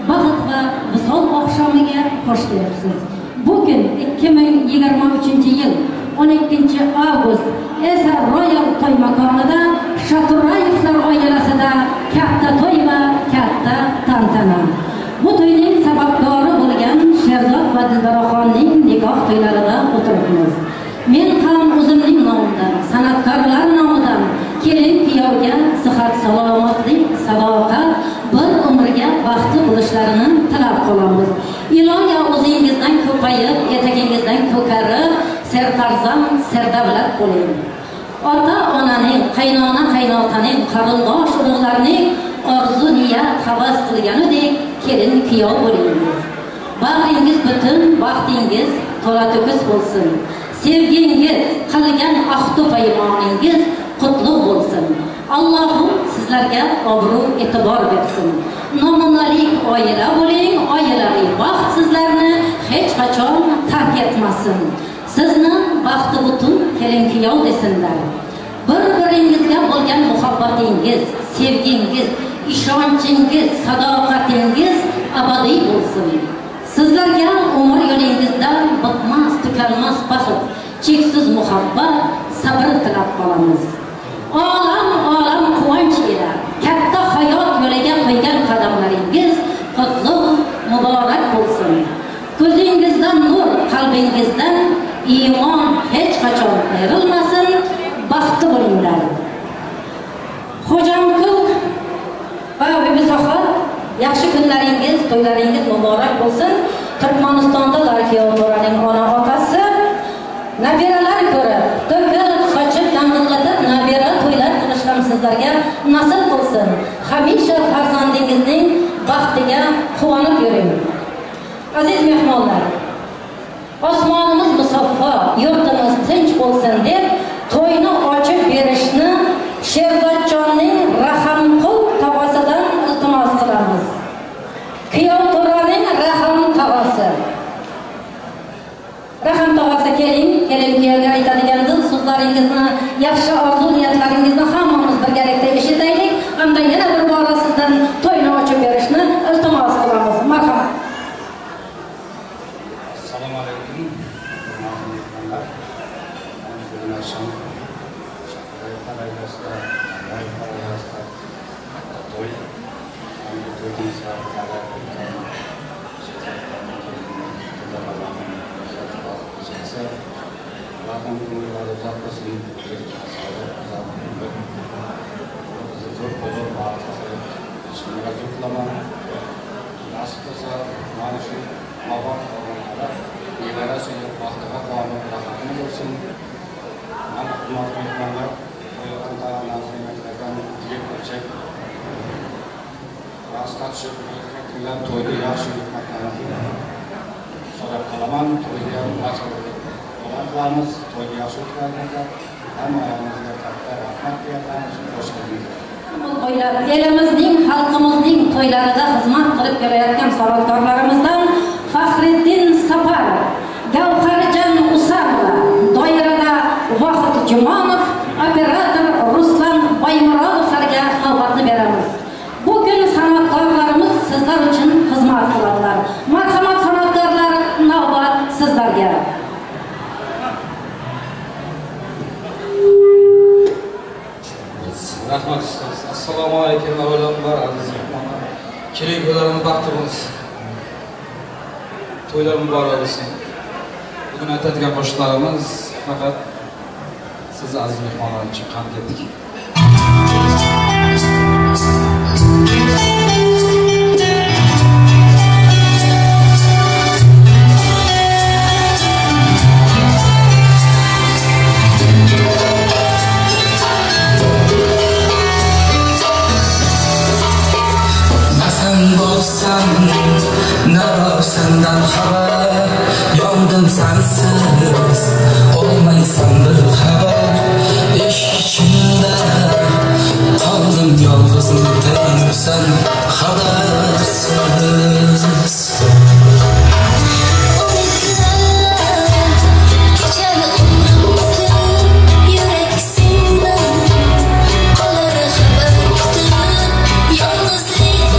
baxt va visol oqshomiga xush kelibsiz. Bugun 2023-yil 12 avgust esa Royal to'y makonida Shaturayevlar oilasida katta to'y va katta tantana. Bu to'yning sababkori bo'lgan Sherzod va Dilbaroxonning nikoh to'ylarida o'tiribmiz. Men ham o'zimning nomimdan, san'atkorlar nomidan kelin kuyovga sihat, salomatlik, sadoqat, bir umrga baxtli bo'lishlarini tilab qolamiz. Iloyo o'zingizdan ko'payib, etagingizdan ko'karib, serfarzand, serdavlat bo'ling. Ota-onaning, qaynona qaynotaning, qarindosh urug'larning orzu niyat havas qilganidek kelin kuyov bo'lingiz. Bag'ringiz butun, baxtingiz to'la to'kis bo'lsin. Sevgingiz, qilgan ahdu paymoningiz qutlug' bo'lsin. Allohim sizlarga obro' e'tibor bersin. Namunalik oila bo'ling, oilaviy baxt sizlarni hech qachon tark etmasin. Sizni baxti butun kelin kuyov desinlar. Bir-biringizga bo'lgan muhabbatingiz, sevgingiz, ishonchingiz, sadoqatingiz abadiy bo'lsin. Sizlarga umr yo'lingizda bitmas, tukanmas baxt, cheksiz muhabbat, sabr tilab qolamiz. Olam olam quvonch ila katta hayot yo'liga qo'ygan qadamlaringiz qutlug' muborak bo'lsin. Ko'zingizdan nur, qalbingizdan iymon hech qachon ayrilmasin. Baxtli bo'linglar. Xo'jamkul va Bibisohar, yaxshi kunlaringiz, to'ylaringiz muborak bo'lsin. Turkmanistonda kuyov to'raning ona otasi nabiralar ko'rib, to'kib, sochib, dang'illatib nabira to'ylar qilish ham sizlarga nasib qilsin. Hamisha farzandingizning baxtiga quvonib yuring. Aziz mehmonlar, osmonimiz musaffo, yurtimiz tinch bo'lsin deb to'yni ochib berishni Sherzodjonning Rahamqul tog'asidan iltimos qilamiz. Kuyov to'raning Raham tog'asi. Raham tog'asi, keling, kelin kuyovga aytadigan dil so'zlaringizni, yaxshi orzu niyatlaringizni hammamiz birgalikda eshitaylik hamda yana bir bora sizdan to'yni ochib berishni iltimos qilamiz. Marhamat. Assalomu alaykum, hurmatli mehmonlar. Mana bugun oqshom Shahriyevlar oilasida, Rayevlar oilasida katta to'y. Mana bu to'yning sabablari ularning umrlari uzoq bo'lsin, sog'lik, uzoq umr, bizni to'rt qo'lib baxtli qilib ishini orzu qilaman. Nasib qilsa, mana shu obod o'g'illar nevara suyib, baxtiga quvonib, rohatini bo'lsin. Mana hurmatli mehmonlar, qo'yilgan taomlar, yemaklardan yeb ichib, raqsga tushib, tinglab to'yni yaxshi o'tkazishni so'rab qolaman. To'yga ham barcha qilamiz, to'yni yaxshi o'tkazinglar. Hammalaringizga katta rahmat deyapmiz. Xush keldingizlar. Elimizning, xalqimizning to'ylarida xizmat qilib kelayotgan san'atkorlarimizdan Faxriddin Saparov, Gavharjon Usarova, doirada Vohid Jumonov, operator Ruslan Boymurodovlarga navbatni beramiz. Bugun san'atkorlarimiz sizlar uchun xizmat qiladilar. Marhamat san'atkorlar, navbat sizlarga. Rahmat ustoz. Assalomu alaykum avvalambor aziz mehmonlar. Kelin kuyovlarimiz baxtli bo'lsin. To'ylar muborak bo'lsin. Bugun aytadigan qo'shiqlarimiz faqat siz aziz mehmonlar uchun qand ketdik. Nabor sendan xabar, yondim sensiz, olmaysan bir xabar. Ish içinde kaldım yalnız, sen habersiz. Qolar xabar kutib, yolg'izlikda.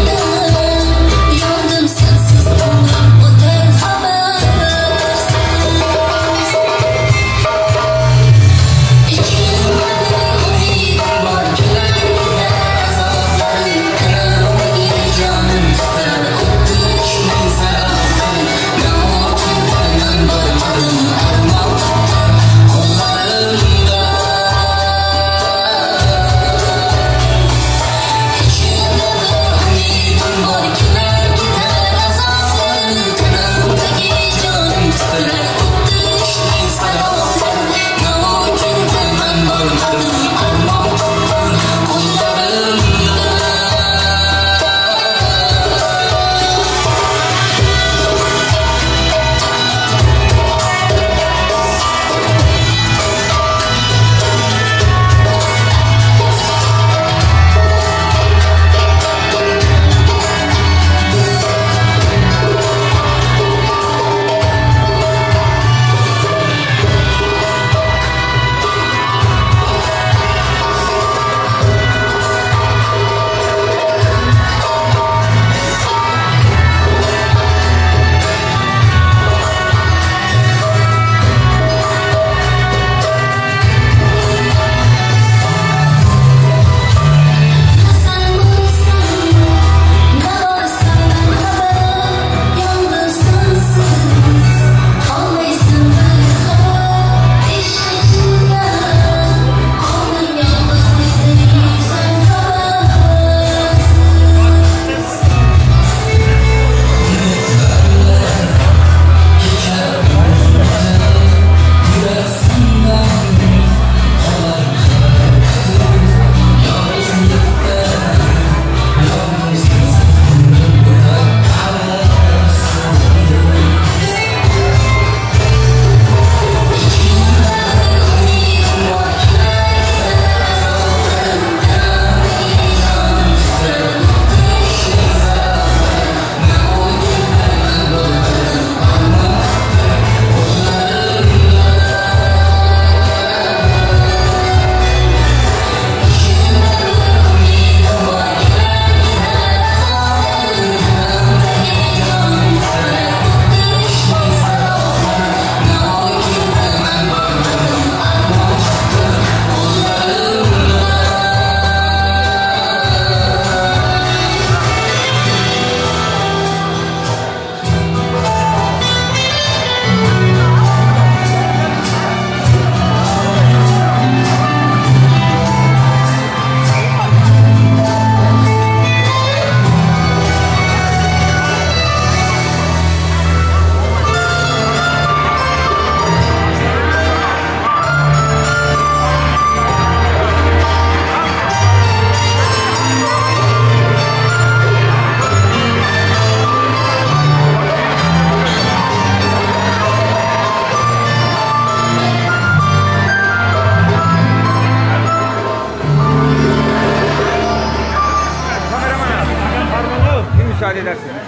edersin.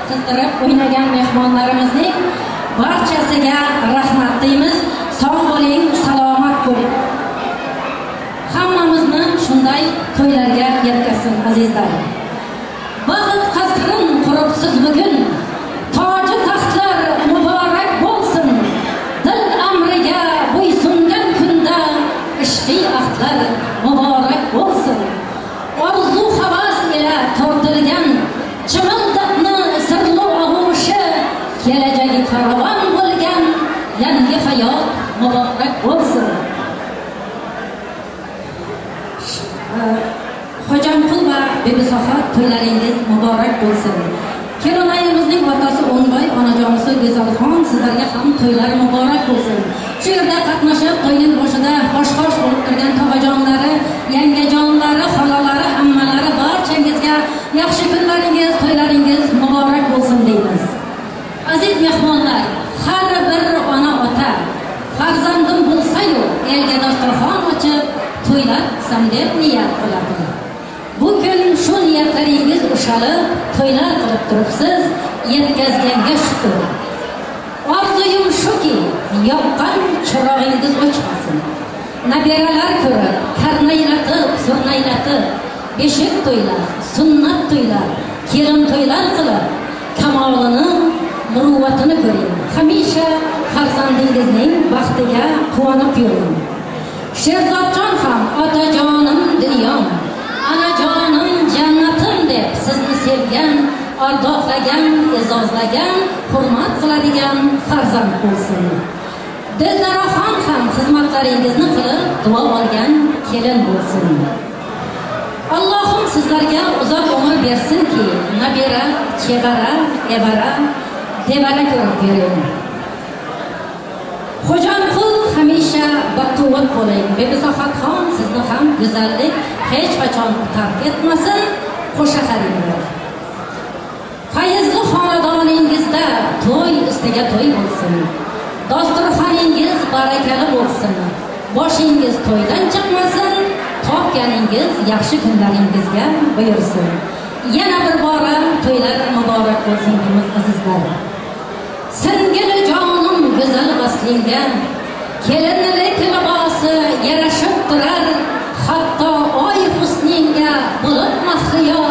Qizdirib o'ynagan mehmonlarimizning barchasiga rahmat deymiz. Sog' bo'ling, salomat bo'ling. Hammamizni shunday to'ylarga yetkazsin azizlar. Baxt qasrin quribsiz bugun, toji taxtlar muborak bo'lsin. Dil amriga bo'ysungan kunda ishqiy ahdlar muborak bo'lsin. Orzu havas ila tortilgan chimildiqni sirli og'ushi, kelajagi farovon bo'lgan yangi hayot muborak bo'lsin. Xo'jamqul va Bibisoha to'ylaringiz muborak bo'lsin. Kelinayimizning otasi O'nboy, onajonisi Go'zalxon, sizlarga ham to'ylar muborak bo'lsin. Shu yerda qatnashib, to'yning boshida boshqosh bo'lib turgan tog'ajonlari, yangajonlari, xolalari, hammalari barchangizga yaxshi kunlaringiz, to'ylaringiz muborak bo'lsin deymiz. Aziz mehmonlar, har bir ona-ota farzandim bo'lsa-yu, elga dasturxon ochib, to'ylar qilsam deb niyat qiladi. Bu kun shu niyatlaringiz ushalib, to'ylar qilib turibsiz, yetkazganga shukr. Orzuyim shuki, yoqqan chirog'ingiz o'chmasin. Nabiralar ko'rib, karnaylatib, surnaylatib, beshik to'ylar, sunnat to'ylar, kelin to'ylar qilib, kamolini, muruvvatini ko'ring. Hamisha farzandingizning baxtiga quvonib yuring. Sherzodjon ham otajonim dunyom, anajonim jannatim deb sizni sevgan, ardoqlagan, e'zozlagan, hurmat qiladigan farzand bo'lsin. Dildaraxon ham xizmatlaringizni qilib duo olgan kelin bo'lsin. Allohim sizlarga uzoq umr bersinki, nabira, chevara, evara, devara ko'rib yuring. Xo'janqul hamisha baquvvat bo'ling. Bebisohatxon sizni ham go'zallik hech qachon tark etmasin, qo'sha qaringlar. Fayzli xonadoningizda to'y ustiga to'y bo'lsin. Dasturxoningiz barakali bo'lsin. Boshingiz to'ydan chiqmasin, topganingiz yaxshi kunlaringizga buyursin. Yana bir bora to'ylar muborak bo'lsin deymiz azizlar. Singili jonim go'zal vaslingga, kelinlik libosi yarashib turar, hatto oy husningga bulut mahliyo,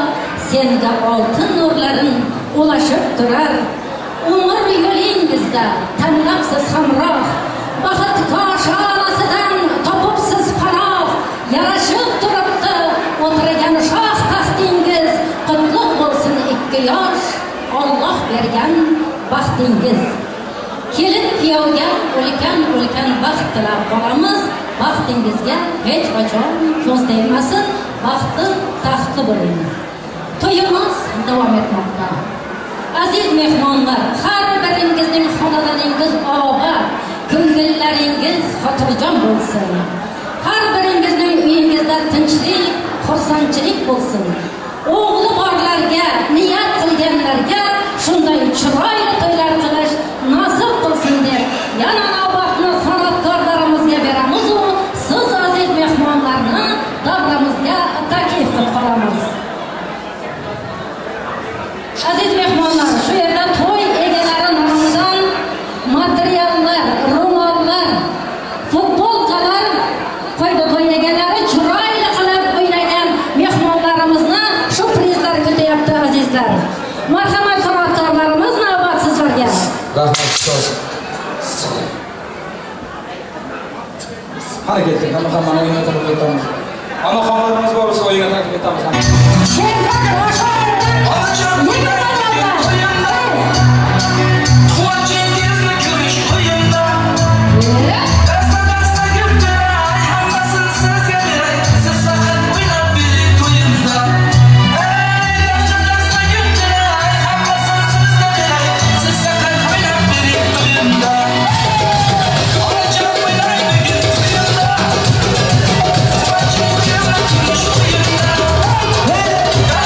senga oltin nurlarin ulashib turar. Umr yo'lingizda tanlabsiz hamroh, baxt koshonasidan topibsiz panoh, yarashib turibdi o'tirgan shoh taxtingiz, qutlug' bo'lsin ikki yosh Alloh bergan baxtingiz. Kelin kuyovga ulkan-ulkan baxt tilab qolamiz. Baxtingizga hech qachon ko'z tegmasin, baxtli taxtli bo'ling. To'yimiz davom etmoqda. Aziz mehmonlar, har biringizning xonadoningiz obod, ko'ngillaringiz xotirjam bo'lsin. Har biringizning uyingizda tinchlik, xursandchilik bo'lsin. O'g'li borlarga, niyat qilganlarga shunday chiroyli to'ylar qilish nasib qilsin deb yana navbatni san'atkorlarimizga beramiz u siz aziz mehmonlarni davramizga taklif qilib qolamiz. Aziz mehmonlar, shu yerda to'y egalari nomidan materiallar, ro'mollar, futbolkalar qo'ydi. To'y egalari chiroyli qilib o'ynagan mehmonlarimizni shu prizlar kutyapti azizlar. Marhamat san'atkorlarimiz, navbat sizlarga. Rahmat ustoz. Harakat etdik, hamma hammani o'yinga taklif etamiz. Onaxonlarimiz bor bo'lsa o'yinga taklif etamiz. Sherzod Hey!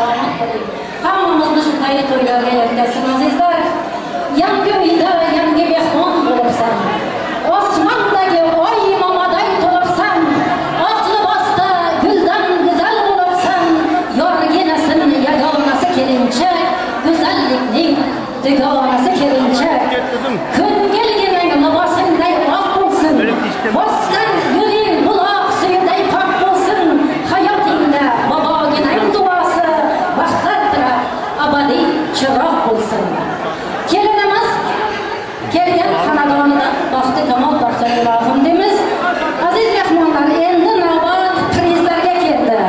salomat bo'ling. Hammamizni shunday to'ylarga yetkazsin azizlar. Yangi uyda yangi mehmon bo'libsan. Osmondagi oy momaday to'libsan. Oq libosda guldan go'zal bo'libsan. Yorginasin yagonasi kelinchak, go'zallikning dugonasi kelinchak. Ko'ngilgining libosingday oq bo'lsin. Bosgan yo'ling buloq suyiday pok bo'lsin. Hayotingda boboginang duosi baxtlar tilab abadiy chiroq bo'lsin. Kelinimiz kelgan xonadonidan baxti kamol topsin ilohim deymiz. Aziz mehmonlar, endi navbat prizlarga keldi.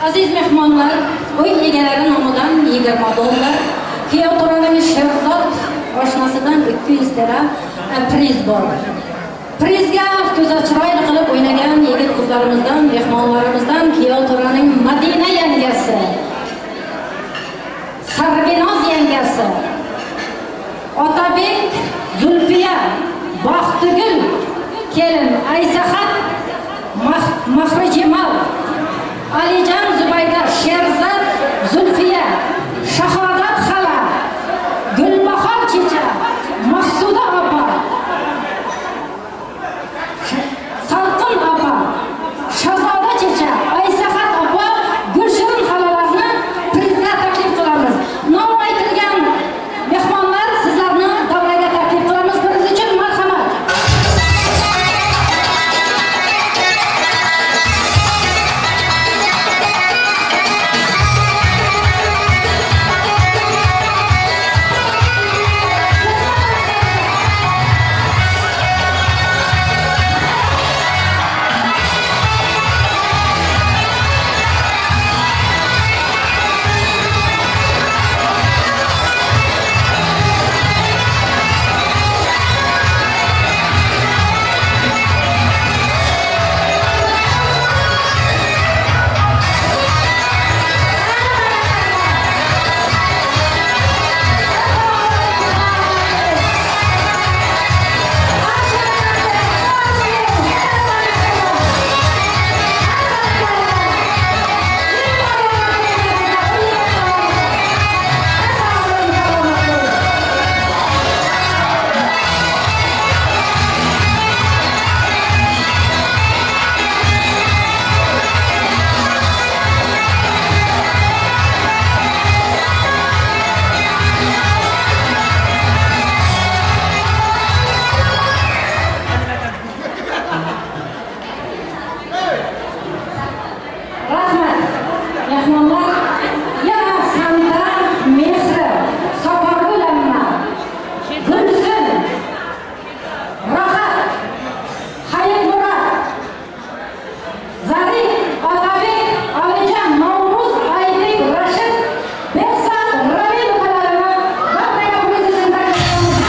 Aziz mehmonlar, uy egalari nomidan $20, kuyov to'raning Sherzod oshnasidan 200 lira priz bor. Prizga ko'za chiroyli qilib o'ynagan yigit qizlarimizdan, mehmonlarimizdan kuyov to'raning Madina yangasi, Sarbinoz yangasi, Otabek Zulfiya, Baxtigul kelin, Aysahat Mahrijemal, Alijon Zubayda, Sherzod Zulfiya, Shahodat xala, Gulbahor checha, Maqsuda opa, Salqin opa, Shahzoda checha, Aysahat opa, Gulshirin xalalarni prizga taklif qilamiz. Nom aytilgan mehmonlar, sizlarni davraga taklif qilamiz. Priz uchun marhamat. Rahmat. Mehmonlar, yana Santa Mehri, Sapargul amma, Gulsun, Rohat, Hayitmurod, Zarif, Otabek, Alijon, Novruz, Aybek, Rashid, Behzod, Ravil ukalarini davraga priz uchun taklif qilamiz.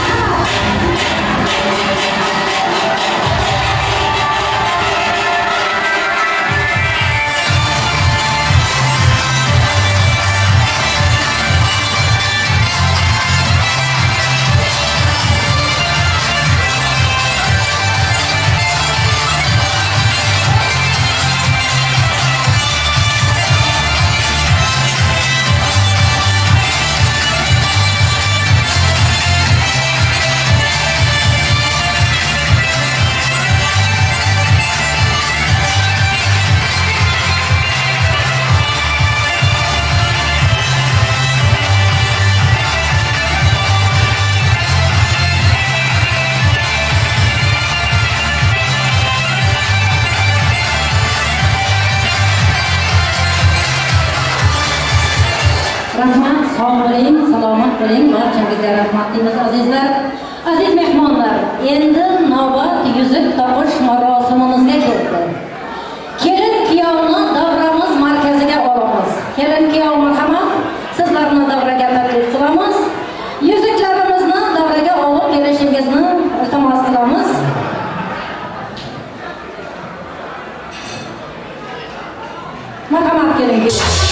Rahmat, sog' bo'ling, salomat bo'ling. Barchangizga rahmat deymiz azizlar. Aziz mehmonlar, endi navbat yuzuk taqish marosimimizga keldi. Kelin kuyovni davramiz markaziga olamiz. Kelin kuyov marhamat, sizlarni davraga taklif qilamiz. Yuzuklarimizni davraga olib kelishingizni iltimos qilamiz. Marhamat kelin kuyov.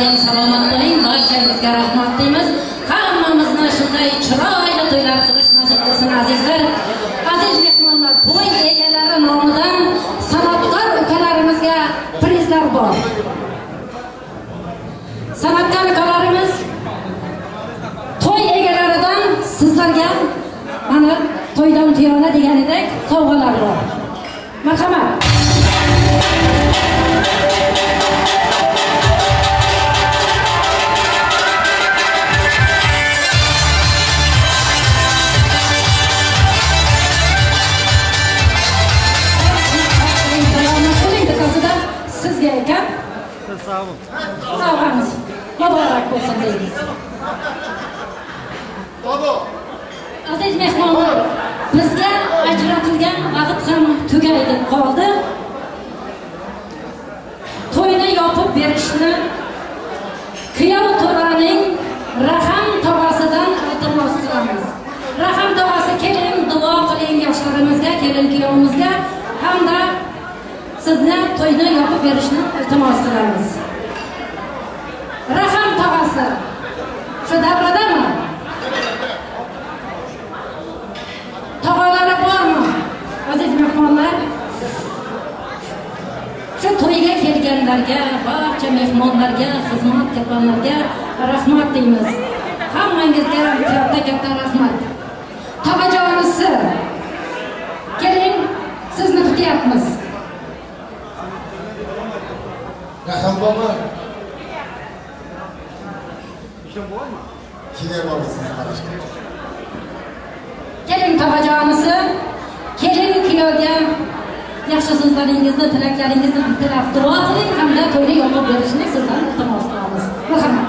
bo'ling, salomat bo'ling. Barchangizga rahmat deymiz. Hammamizni shunday chiroyli to'ylar qilish nasib qilsin azizlar. Aziz mehmonlar, to'y egalari nomidan san'atkor ukalarimizga prizlar bor. San'atkor ukalarimiz to'y egalaridan sizlarga mana to'ydan tuyona deganidek sovg'alar bor. Marhamat. Sizga ekan. Sovg'amiz muborak bo'lsin deymiz. Aziz mehmonlar, bizga ajratilgan vaqt ham tugaydi qoldi. To'yni yopib berishni kuyov to'raning Raham tog'asidan iltimos qilamiz. Raham tog'asi, keling, duo qiling yoshlarimizga, kelin kuyovimizga hamda sizni to'yni yopib berishni iltimos qilamiz. Raham tog'asi shu davradami? Tog'alari bormi? Aziz mehmonlar, shu to'yga kelganlarga, barcha mehmonlarga, xizmat qilganlarga rahmat deymiz. Hammangizga katta-katta rahmat. Tog'ajonisi, keling, sizni kutyapmiz. Raham bobo. Keling tog'ajonisi, keling kuyovga yaxshi so'zlaringizni, tilaklaringizni tilab duo qiling hamda to'yni yopib berishni sizdan iltimos qilamiz. Marhamat.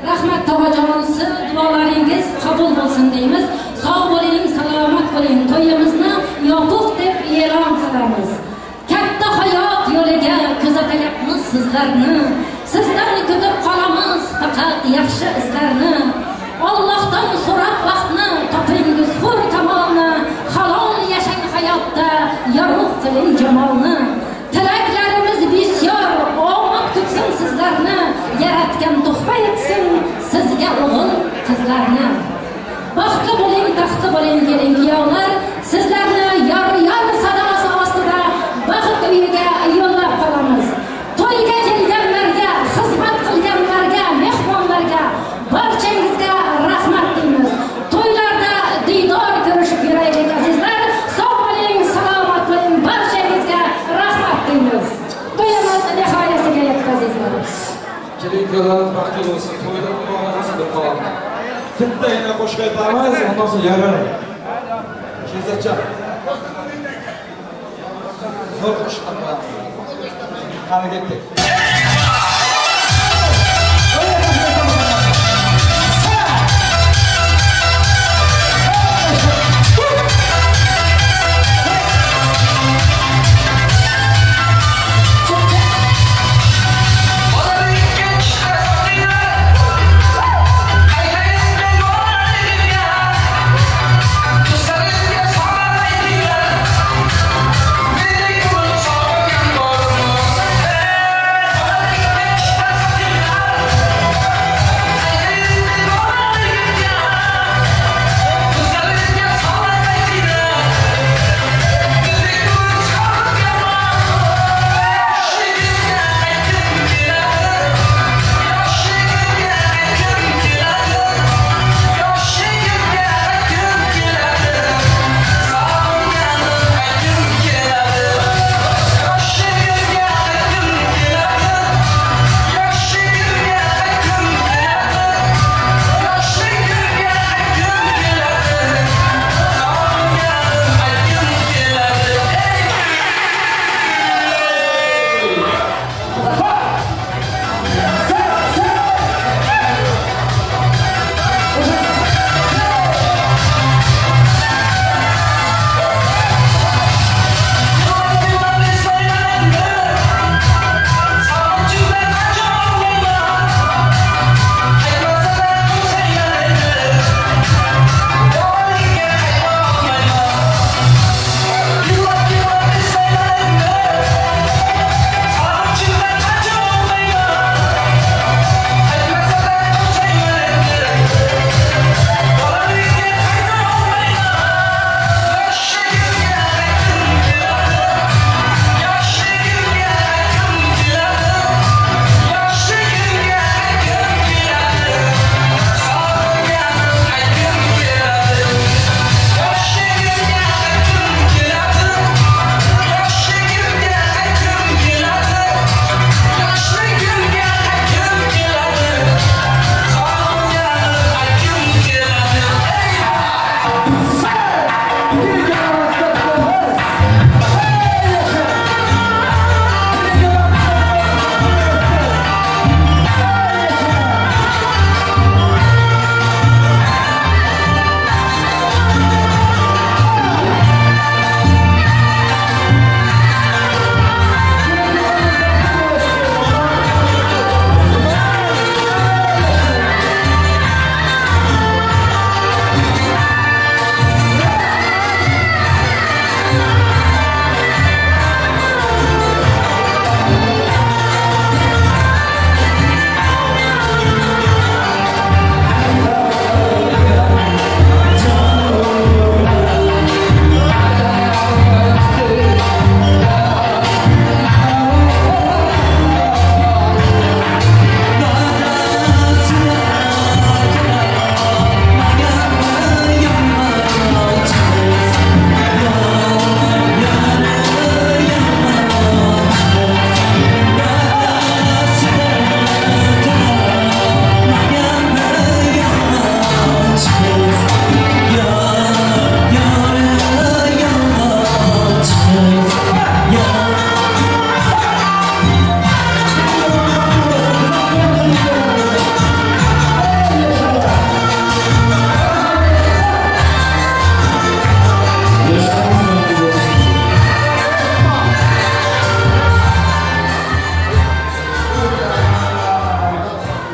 Rahmat tog'ajonisi, duolaringiz qabul bo'lsin deymiz. Sog' bo'ling, salomat bo'ling. To'yimizni yopiq deb e'lon qilamiz. Katta hayot yo'liga kuzatyapmiz sizlarni. Sizdan kutib qolamiz faqat yaxshi izlarni. Allohdan so'rab vaqtni topingiz hur kamolni. Halol yashang hayotda, yorug' qiling jamolni. Tilaklarimiz bisyor, omad kutsin sizlarni. Yaratgan tuhfa etsin sizga o'g'il qizlarni. Baxtli bo'ling, taxtli bo'ling kelin kuyovlar. Sizlarni yor-yor sadosi ostida baxt uyiga yo'llab qolamiz. To'yga kelganlarga, xizmat qilganlarga, mehmonlarga barchangizga rahmat deymiz. To'ylarda diydor ko'rishib yuraylik azizlar. Sog' bo'ling, salomat bo'ling. Barchangizga rahmat deymiz. To'yimiz nihoyasiga yetdi azizlar. Kelin kuyovlarimiz baxtli bo'lsin, to'yda muborak bo'lsin deb qolamiz. Bittagina qo'shiq aytamiz, undan so'ng yarim. Sherzodjon. Zo'r qo'shiq aytamiz. Qani ketdik. Hey!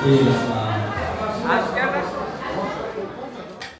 Tilaymiz.